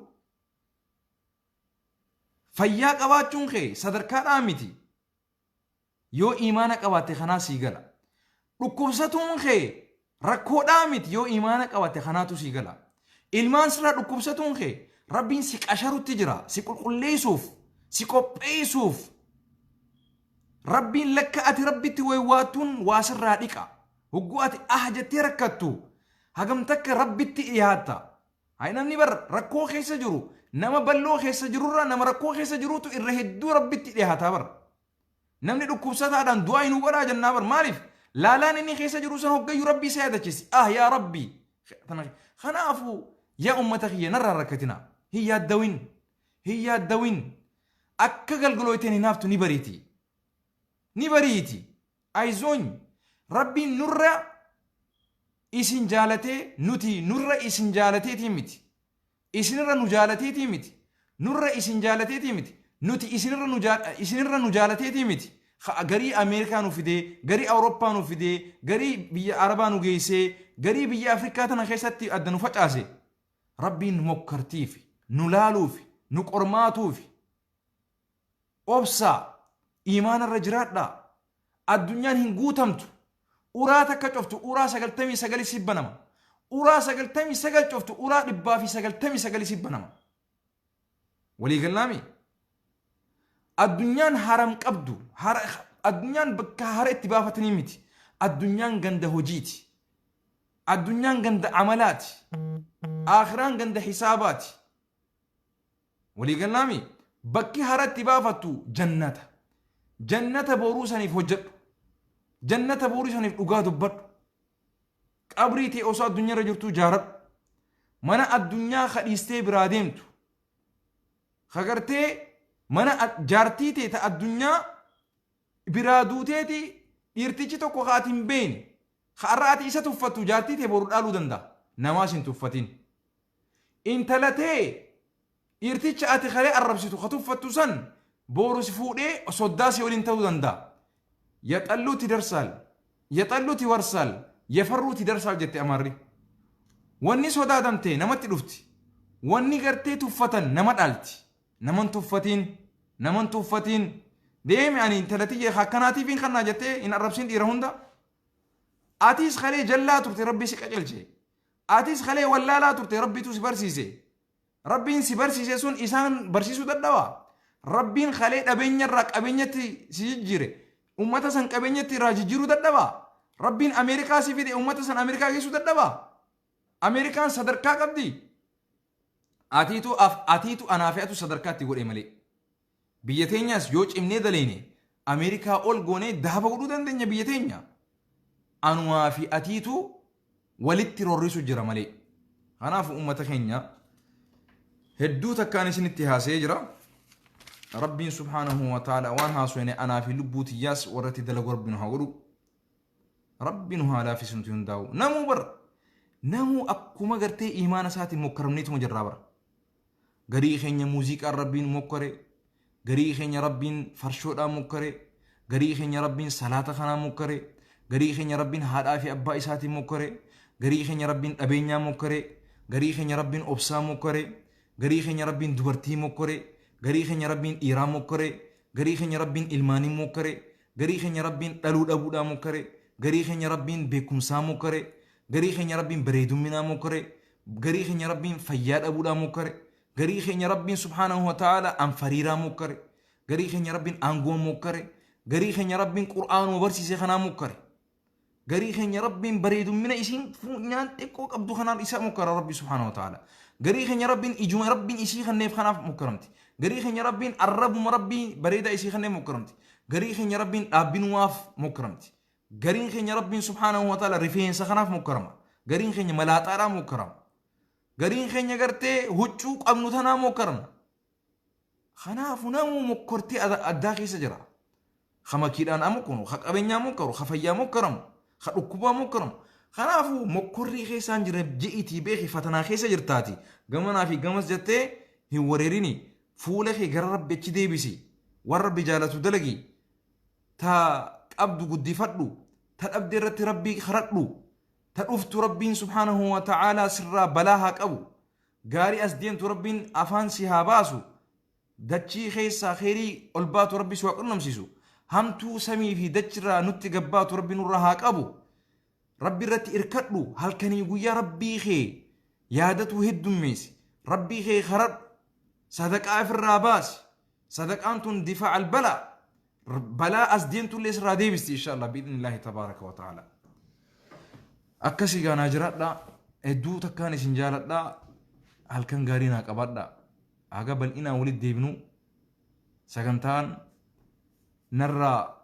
Fayyaa qabaachuun kee sadarkaadhaa miti yoo imaana qabaatte kanaa sii gala. Dhukkubsatuun kee rakkoodhaa miti yoo imaana qabaatte kanaatu sii gala. Ilmaan sirraa dhukkubsatuun kee Rabbiin si qasharutti jira, si qulqulleessuuf, si qopheessuuf. Rabbiin lakka ati Rabbitti waywaattuun waa sirraa dhiqa. Hogguu ati ah jettee rakkattu hagam takka Rabbitti dhiyaatta. Hay namni bar rakkoo keessa jiru nama balloo keessa jirurra nama rakkoo keessa jirutu irra hedduu Rabbitti dhiyaataa bar. Namni dhukkubsataadhaan du'aa hin godhaa jennaa bar maaliif? Laalaan inni keessa jiru san hoggayyuu Rabbii isa yaadachiisi. Ah yaa Rabbi. Kanaafuu yaa ummata kiyya narraa rakkatina. Hin yaaddawin. Hin yaaddawin. Akka galgalooyteen hin haftu ni bariiti. Ni bariiti. Ayzoony Rabbiin nurra isin jaalatee nuti nurra isin jaalateetii miti. Isinirra nu jaalateetii miti. Nurra isin jaalateetii miti. Nuti isinirra nu isinirra nu jaalateetii miti. Garii Ameerikaa nu fidee, garii Awurooppaa nu fidee, garii biyya Arabaa nu geessee, garii biyya Afrikaa tana keessatti adda nu facaase. Rabbiin nu mokkartiifi, nu laaluufi, nu qormaatuufi. Obsaa, iimaanarra jiraadhaa. Addunyaan hin guutamtu. Uraa takka cuftu uraa 99 si banama. Uraa 99 cuftu uraa 199 si banama. Walii gallaami? Addunyaan haram qabdu. Addunyaan bakka hara itti baafatanii miti. Addunyaan ganda hojiiti. Addunyaan ganda amalaati. Aakhiraan ganda hisaabaati. Walii gallaami? Bakki hara itti baafattu jannata. Jannata boruu saniif hojjedhu. Jannata boruu saniif dhugaa dubbadhu. Qabrii ta'e osoo addunyaarra jirtuu jaaradhu. Mana addunyaa kadhiistee biraa deemtu. Kagartee mana jaartii ta'e ta addunyaa biraa duuteeti dhiirtichi tokko ka ati hin beekne. Ka har'a ati isa tuffattu jaartii ta'e boru dhaaluu danda'a. Namaas hin tuffatin. Intala tee dhiirticha ati kalee arrabsitu ka tuffattu san booru si fuudhee soddaa si waliin ta'uu danda'a. Yaxalluuti darsaal, yaxalluuti warsaal, yafarruuti darsaal jette Amaarri. Wanni sodaatamte namatti dhufti. Wanni gartee tuffatan nama dhaalti. Naman tuffatiin, naman tuffatiin. Deemi ani intala tiyya akkanaatiif hin kannaa jettee hin arrabsin dhiira hunda. Atis kalee jallaa turte Rabbi si qacelche. Atis kalee wallaalaa turte Rabbitu si barsiise. Rabbiin si barsiise sun isaan barsiisuu dadhabaa? Rabbiin kalee dhabeenya irraa qabeenyatti si jijjiire. Ummata san qabeenyatti irraa jijjiiruu dadhabaa? Rabbiin Ameerikaa si fide ummata san Ameerikaa geessuu dadhabaa? Ameerikaan sadarkaa qabdi. Atiitu atiitu anaa fi atu sadarkaa itti godhe malee. Biyya teenyaas yoo cimnee daleene Ameerikaa ol goonee dahaba godhuu dandeenya biyya teenya. Anumaa fi atiitu walitti rorrisu jira malee. Kanaaf uummata keenya hedduu takkaan isinitti haasa'ee jira. Rabbiin subhaanahu wa ta'ala waan haasofne anaa fi lubbuu tiyyaas warra itti dalagu rabbiin haa godhu. Rabbi nu haa laaffisu nuti hundaa'u. Namuu bar namuu akkuma gartee imaana isaatiin mokkaramneetuma jirraa bara. Garii keenya muuziqaan Rabbiin mokkore, garii keenya Rabbiin farshoodhaan mokkore, garii keenya Rabbiin salaata kanaan mokkore, garii keenya Rabbiin haadhaa fi abbaa isaatiin mokkore, garii keenya Rabbiin dhabeenyaa mokkore, garii keenya Rabbiin obsaa mokkore, garii keenya Rabbiin dubartii mokkore, garii keenya Rabbiin dhiiraa mokkore, garii keenya Rabbiin ilmaanii mokkore, garii keenya Rabbiin dhaluu dhabuudhaa mokkore, garii keenya Rabbiin beekumsaa mokkore, garii keenya Rabbiin bareedumminaa mokkore, garii keenya Rabbiin fayyaa dhabuudhaa mokkore, garii keenya Rabbiin subhaanahu wa ta'ala anfariiraa mokkore, garii keenya Rabbiin aangoo mokkore, garii keenya Rabbiin qur'aanuma barsiise kanaa mokkore. Garii keenya Rabbiin bareedummina isiin funyaan xiqqoo qabdu kanaan isa mokkara Rabbi subhaanahu wa ta'ala. Garii keenya Rabbiin ijuma Rabbiin isii kanneef kanaaf mokkaramti. Garii keenya Rabbiin arrabuma Rabbii bareedaa isii kanneef mokkaramti. Garii keenya Rabbiin dhaabbinumaaf mokkaramti. Gariin keenya Rabbiin subhaanahu wa ta'ala rifeensa kanaaf mokkarama. Gariin keenya malaaxaadhaan mokkarama. Gariin keenya gartee huccuu qabnu tanaa mokkarama. Kanaafu namuu mokkortee addaa keessa jira. Ka makiidhaan mokkoru, ka qabeenyaa mokkoru, ka fayyaa mokkaramu, ka dhukkubaa mokkaramu. Kanaafuu mokkorrii keessaan jira je'iitii beeki fatanaa keessa jirtaati. Gamanaa fi gamas jettee hin wareerini. Fuula kee gara Rabbi achi deebisi. Waan Rabbi jaalatu dalagi. Ta qabdu guddifadhu. Ta dhabde irratti Rabbii kadhadhu. Ta dhuftu Rabbiin subhaanahu wa ta'aalaa sirraa balaa haa qabu. Gaarii as deemtu Rabbiin afaan si haa baasu. Dachii keessaa kheyrii ol baatu Rabbi si haa qunnamsiisu. Hamtuu samii fi dachirraa nutti gabbaatu Rabbi nurraa haa qabu. Rabbi irratti irkadhu halkanii guyyaa Rabbii kee yaadatuu heddummeessi. Rabbii kee karadhu. Sadaqaa ifirraa baasi. Sadaqaan tun difaa albalaa. Balaa as deemtullee sirraa deebisti inshallah biidhnillaahi tabaaraka wa ta'ala. Akkasii gaanaa jiraadha. Hedduu takkaan isin jaaladha. Halkan gaarii naa qabaadha. Haga bal'inaan walitti deebinu sagantaan narraa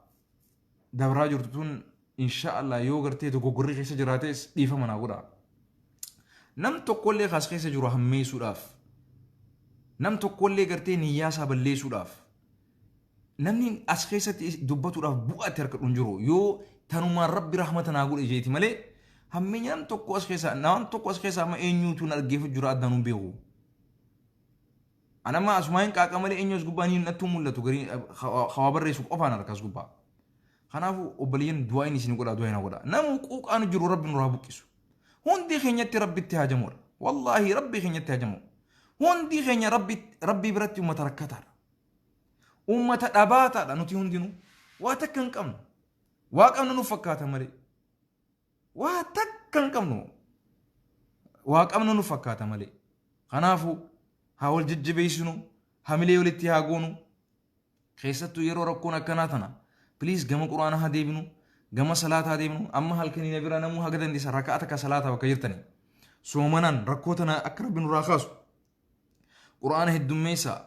dabraa jirtu tun insha Allah yoo gartee dogoggorri keessa jiraates dhiifama naa godha. Nam tokkollee kaas keessa jiru hammeessuudhaaf nam tokkollee gartee niyyaa isaa balleessuudhaaf namni as keessatti dubbatuudhaaf bu'aatti harka hin jiru yoo tanumaan rabbi rahmata naa godhe jeeti malee hammeenya nam tokko as keessa nam tokko as keessa amma eenyuutu na dhaggeeffatu jira addaan hin beeku. Anama asumaa hin qaaqa malee eenyu as gubbaa ni nattuu mul'atu garii hawaa barreessu qofaan harka as gubbaa. Kanaafuu obboleeyyan du'aa inni isin godhaa du'aa na godhaa. Namu quuqaan jiru rabbi nurraa buqqisu. Hundi keenyatti rabbitti haajamuudha. Wallaahi rabbi keenyatti haajamu. Hundi keenya rabbi rabbii biratti uummata rakkataadha. Uummata dhabaataadha nuti hundinuu. Waa takka hin qabnu. Waa qabnu nuuf fakkaata malee. Waa takka hin qabnu. Waa qabnu nuuf fakkaata malee. Kanaafuu haa wal jajjabeessinu, hamilee walitti haa goonu. Keessattuu yeroo rakkoon akkanaa tana. Please gama quraana haa deebinu, gama salaataa haa deebinu. Amma halkanii na bira namuu haga dandeessa raka'a takka salaataa bakka jirtanii. Soomanaan rakkoo tana akka rabbi nurraa kaasu. Quraana heddummeessaa.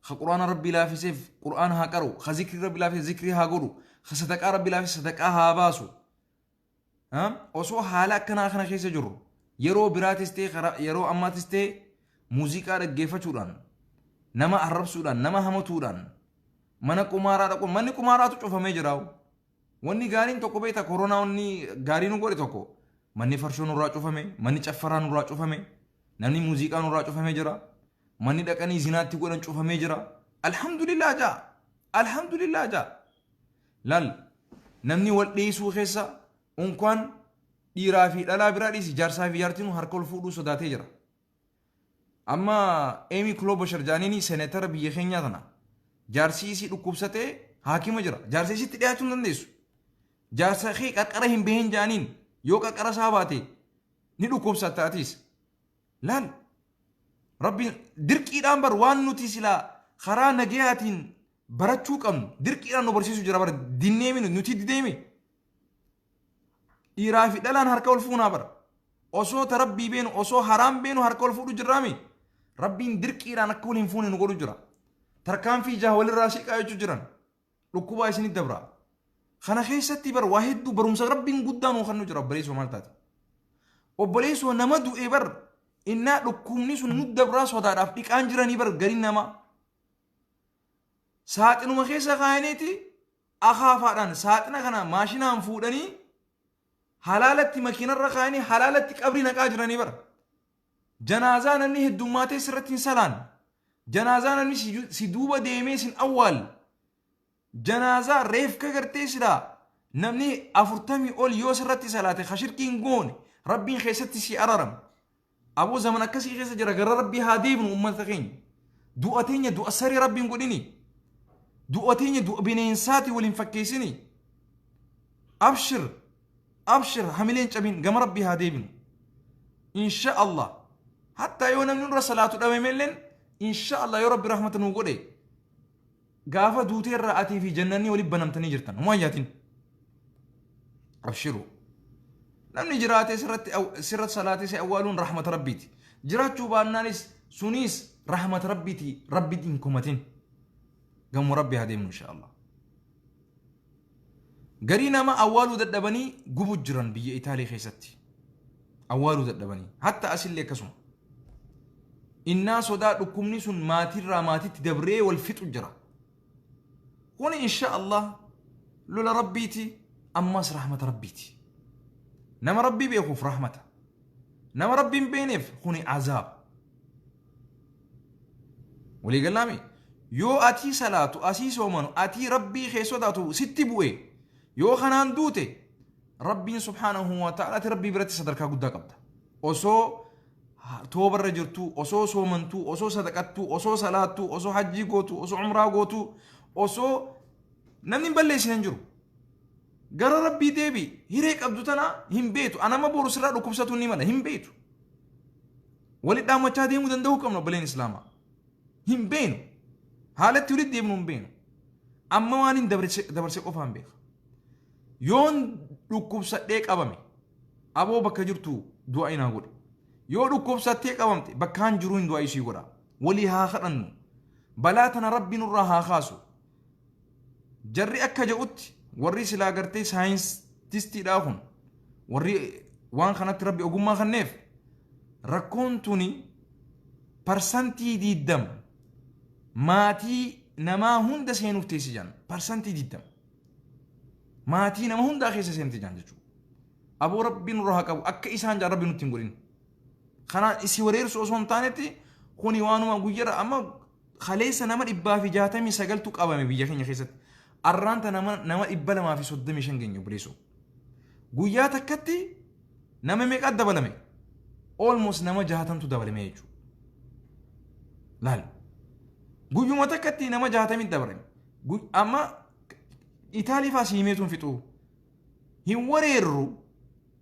Ka quraana rabbi laafiseef quraana haa qaru. Ka zikrii rabbi laafise zikrii haa godhu. Ka sadaqaa rabbi laafise sadaqaa haa baasu. Osoo haala akkanaa kana keessa jirru yeroo biraatis ta'e yeroo ammaatis ta'e muuziqaa dhaggeeffachuudhaan nama arrabsuudhaan nama hamatuudhaan mana qumaaraa dhaquun manni qumaaraatu cufamee jira. Wanni gaariin tokko beektaa koronaa wanni gaarii nu godhe tokko manni farshoo nurraa cufame manni caffaraa nurraa cufame namni muuziqaa nurraa cufamee jira manni dhaqanii zinaatti godhan cufamee jira. Alhamdulillah jaa alhamdulillah jaa. Laal namni wal dhiisuu keessa unkwaan dhiiraa fi dhalaa biraa dhiisi jaarsaa fi jaartiin harka ol fuudhuu sodaatee jira. Amma Amy Klobuchar jaaniini seneetara biyya keenyaa tana jaarsii isii dhukkubsatee haakima jira. Jaarsa isitti dhiyaachuu hin dandeessu. Jaarsa kee qarqara hin bahin jaaniin yoo qarqara isaa baate ni dhukkubsatta atiis. Laal Rabbiin dirqiidhaan bar waan nuti silaa karaa nagayaatiin barachuu qabnu dirqiidhaan nu barsiisuu jira bara dinneemi nuti dideemi dhiiraa fi dhalaan harka ol fuunaa bara osoo ta rabbii beenu osoo haraam beenu harka ol fuudhu jirraami rabbiin dirqiidhaan akka wal hin fuune nu godhu jira tarkaanfii jaha walirraa siqaa jechuu jiran dhukkubaa isinit dabra kana keessatti bar waa hedduu barumsa rabbiin guddaa nuu kennu jira obboleessoo maal taate obboleessoo nama du'e bar innaa dhukkubni sun nu dabraa sodaadhaaf dhiqaan jiranii bar gariin namaa Saaxinuma keessa kaayaniiti akaafaadhaan saaxina kana maashinaan fuudhanii Halaalatti makiinarra kaa'anii halaalatti qabrii naqaa jiranii bara. Janaazaa namni heddummaatee sirratti hin salaan. Janaazaa namni si duuba deemee sin awwaal. Janaazaa reefka gartee silaa namni 40 ol yoo sirratti salaate ka shirkii hin goone Rabbiin keessatti si araram. Aboo zaman akkasii keessa jira, gara Rabbii haa deebinu ummata keenya. Du'a teenya du'a saree Rabbiin godhini. Du'a teenya du'a bineensaati waliin fakkeessini. Abshir abshir, hamileen cabin, gama Rabbii haa deebinu. Insha Allah. Hatta yoo namni nurra salaatu dhabamelleen, insha Allah, yoo Rabbi rahmata nuu godhe, gaafa duutee irraa atii fi jannanni walitti banamtanii jirtan. Homaa hin yaatin. Abshiru. Namni jiraatee sirratti salaatee si awwaaluun rahmata Rabbiiti. Jiraachuu baannaanis suniis rahmata Rabbiiti. Rabbi hin komatin. Gamoo Rabbi haa deemnu insha Allah. Garii nama awwaaluu dadhabanii gubu jiran biyya Itaalii keessatti. Awwaaluu dadhabanii. Hatta asillee akkasuma. Innaa sodaa dhukkubni sun maatirraa maatitti dabree wal fixu jira. Kuni insha Allah lola Rabbiiti, ammas rahmata Rabbiiti. Nama Rabbii beekuuf rahmata. Nama Rabbii hin beekneef kuni azaaba. Walii galaami? Yoo atii salaatu, asii soomanu, atii Rabbii kee sodaatu sitti bu'e, yoo kanaan duute, Rabbiin subhaanahu wa ta'alaati Rabbii biratti sadarkaa guddaa qabda. Osoo toobarra jirtu, osoo soomantuu, osoo sadaqattuu, osoo salaattuu, osoo hajjii gootu, osoo umraa gootu, osoo namni hin balleessine hin jiru. Gara Rabbii deebi, hiree qabdu tana hin beektu. Anama boru sirraa dhukkubsatu ni mala, hin beektu. Walitti dhaammachaa deemuu danda'uu qabna, obboleen Islaamaa. Hin beenu. Haalatti walitti deemnu hin beenu. Amma waan hin dabarse qofaan beeka. Yoon dhukkubsadhee qabame, aboo bakka jirtu du'a inaa godhe. Yoo dhukkubsattee qabamte, bakkaan jiruu hin du'a isii godha. Walii haa kadhannu. Balaa tana Rabbi nurraa haa kaasu. Jarri akka jedhutti, warri silaa gartee saayintistiidhaa kun, warri waan kanatti Rabbi ogummaa kenneef, rakkoon tuni 20% maatii namaa hunda seenuuf teessi jedhan. 20% maatii nama hundaa keessa seenti jedhan jechuudha. Aboo Rabbi nurraa haa qabu, akka isaan jedhan Rabbi nutti hin godhin. Kanaan isi wareersu osoo hin taanetti, kuni waanuma guyyarra. Amma kaleessa nama 169tu qabame biyya keenya keessatti. Arraanta nama 235 geenye, obboleessoo. Guyyaa takkatti nama meeqa dabalame? Almost nama 60tu dabalame jechuudha. Laal. Guyyuma takkatti nama 60 dabalame. Amma Itaalii fa'aa siimeetuun fixuu. Hin wareerru,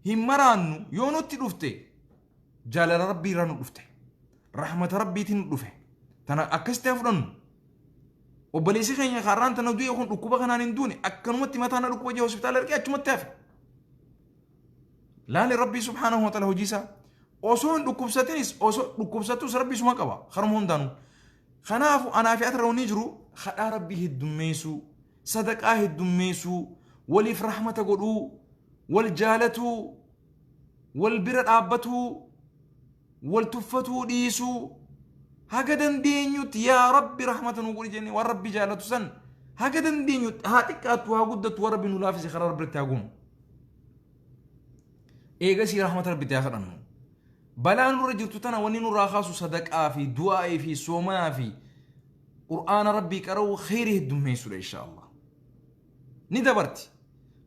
hin maraannu, yoo nutti dhufte jaalala Rabbii irraa nu dhufte. Rahmata Rabbiitiin nu dhufe. Tana akkasitti haa fudhannu. Obboleessi keenya kaarraan tana du'e kun dhukkuba kanaan hin duune, akkanumatti mataa na dhukkuba jee hospitaala ergee achumatti hafe. Laali Rabbii subhaanahu wa ta'ala hojii isaa. Osoo hin dhukkubsatinis, osoo dhukkubsatus, Rabbii suma qaba karuma hundaanuu. Kanaafu anaa fi ati wanni jiru kadhaa Rabbii heddummeessuu, sadaqaa heddummeessuu, waliif rahmata godhuu, wal jaalatuu, wal bira dhaabbatuu, wal tuffatuu dhiisuu, haga dandeenyutti yaa Rabbi rahmata nu godhi jennee waan Rabbi jaalatu san haga dandeenyutti, haa xiqqaattu haa guddattu, waan Rabbi nu laafise karaa Rabbitti haa goonu. Eegasii rahmata Rabbitti haa kadhannu. Balaa nurra jirtu tana wanni nurraa kaasu sadaqaa fi du'aa'ii fi soomanaa fi Qur'aana Rabbii qara'uu, kheyrii heddummeessuudha insha Allah. Ni dabarti.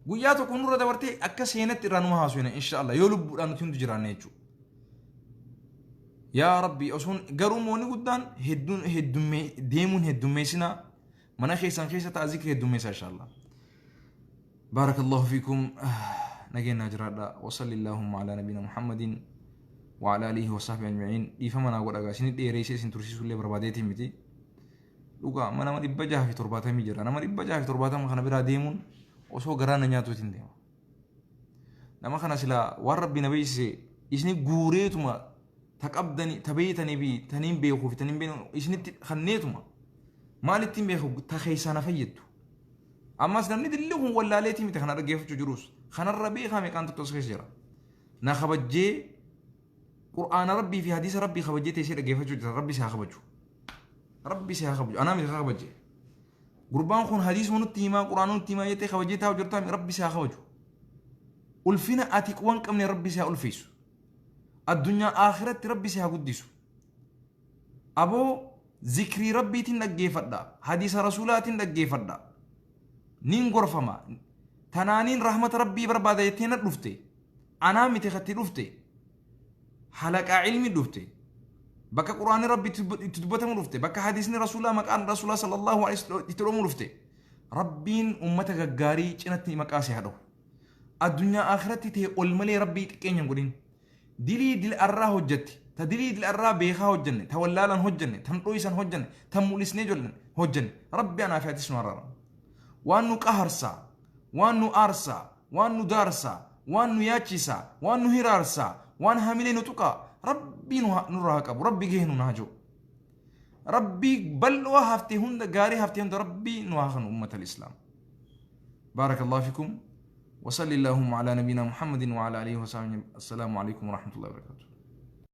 Guyyaa tokko nurra dabartee akka seenatti irraa numa haasofna insha Allah, yoo lubbuudhaan nuti hundi jiraanne jechuudha. Yaa Rabbi, osoon garuu moonni guddaan hedduun heddummee deemuun heddummeessinaa, mana keessan keessa ta'a, zikri heddummeessaa insha Allah. بارك الله فيكم، نجينا جرادا، وصلى اللهم على نبينا محمد وعلى آله وصحبه أجمعين. Dhiifama naa godha gaa, isin dheereessee isin tursiisuu illee barbaadeetii miti. Dhugaa amma nama 670 jira. Nama 670 kana biraa deemuun osoo garaa na nyaatuutiin deema. Nama kana silaa waan Rabbi na beeksise isini guureetuma ta qabdani, ta beeytanii fi taniin beekuu fi taniin beeknu isinitti kanneetuma maal ittiin beeku, ta keessaa na fayyaddu. Ammas namni dilli kun wallaaleetii miti kana dhaggeeffachuu jirus. Kanarra beekaa meeqaan tokko as keessa jira. Na kabajjee, Qur'aana Rabbii fi hadiisa Rabbii kabajjee teessee dhaggeeffachuu jira. Rabbi si haa kabaju. Rabbi si haa kabaju. Anaa miti kabajjee. Gurbaan kun hadiisuma nutti himaa, Qur'aana nutti himaa jettee kabajjee taa'u jirtaa, Rabbi si haa kabaju. Ulfina ati quban qabne Rabbi si haa ulfeessu. Addunyaa akhiratti Rabbi si haa guddisu. Aboo, zikrii Rabbiitiin dhaggeeffadha, hadiisa Rasuulaatiin dhaggeeffadha, nin gorfama, tanaaniin rahmata Rabbii barbaada jettee na dhufte. Anaa miti katti dhufte, halaqaa ilmi dhufte, bakka Quraanni Rabbi itti dubbatamu dhufte, bakka hadiisni Rasuulaa, maqaan Rasuulaa sallallahu alaihi wasallam itti dhomu dhufte. Rabbiin ummata gaggaarii cinatti maqaa si haa dhahu. Addunyaa akhiratti ta'e ol malee Rabbii xiqqeenya hin godhin. Dilii dil arraa hojjette, ta dilii dil arraa beekaa hojjenne, ta wallaalaan hojjenne, tan dhoysan hojjenne, tan mul'isnee hojjenne, Rabbi anaa fi atis nu araramu. Waan nu qaharsaa, waan nu aarsaa, waan nu daarsaa, waan nu yaachisaa, waan nu hiraarsaa, waan hamilee nu tuqaa, Rabbii nurraa haa qabu. Rabbi gahee nu haa jiru. Rabbii bal'oo haftee hunda, gaarii haftee hunda Rabbii nu haa kanu. Ummata Islaam. Baarakallahu fikum. وصلي اللهم على نبينا محمد وعلى آله وصحبه. السلام عليكم ورحمة الله وبركاته.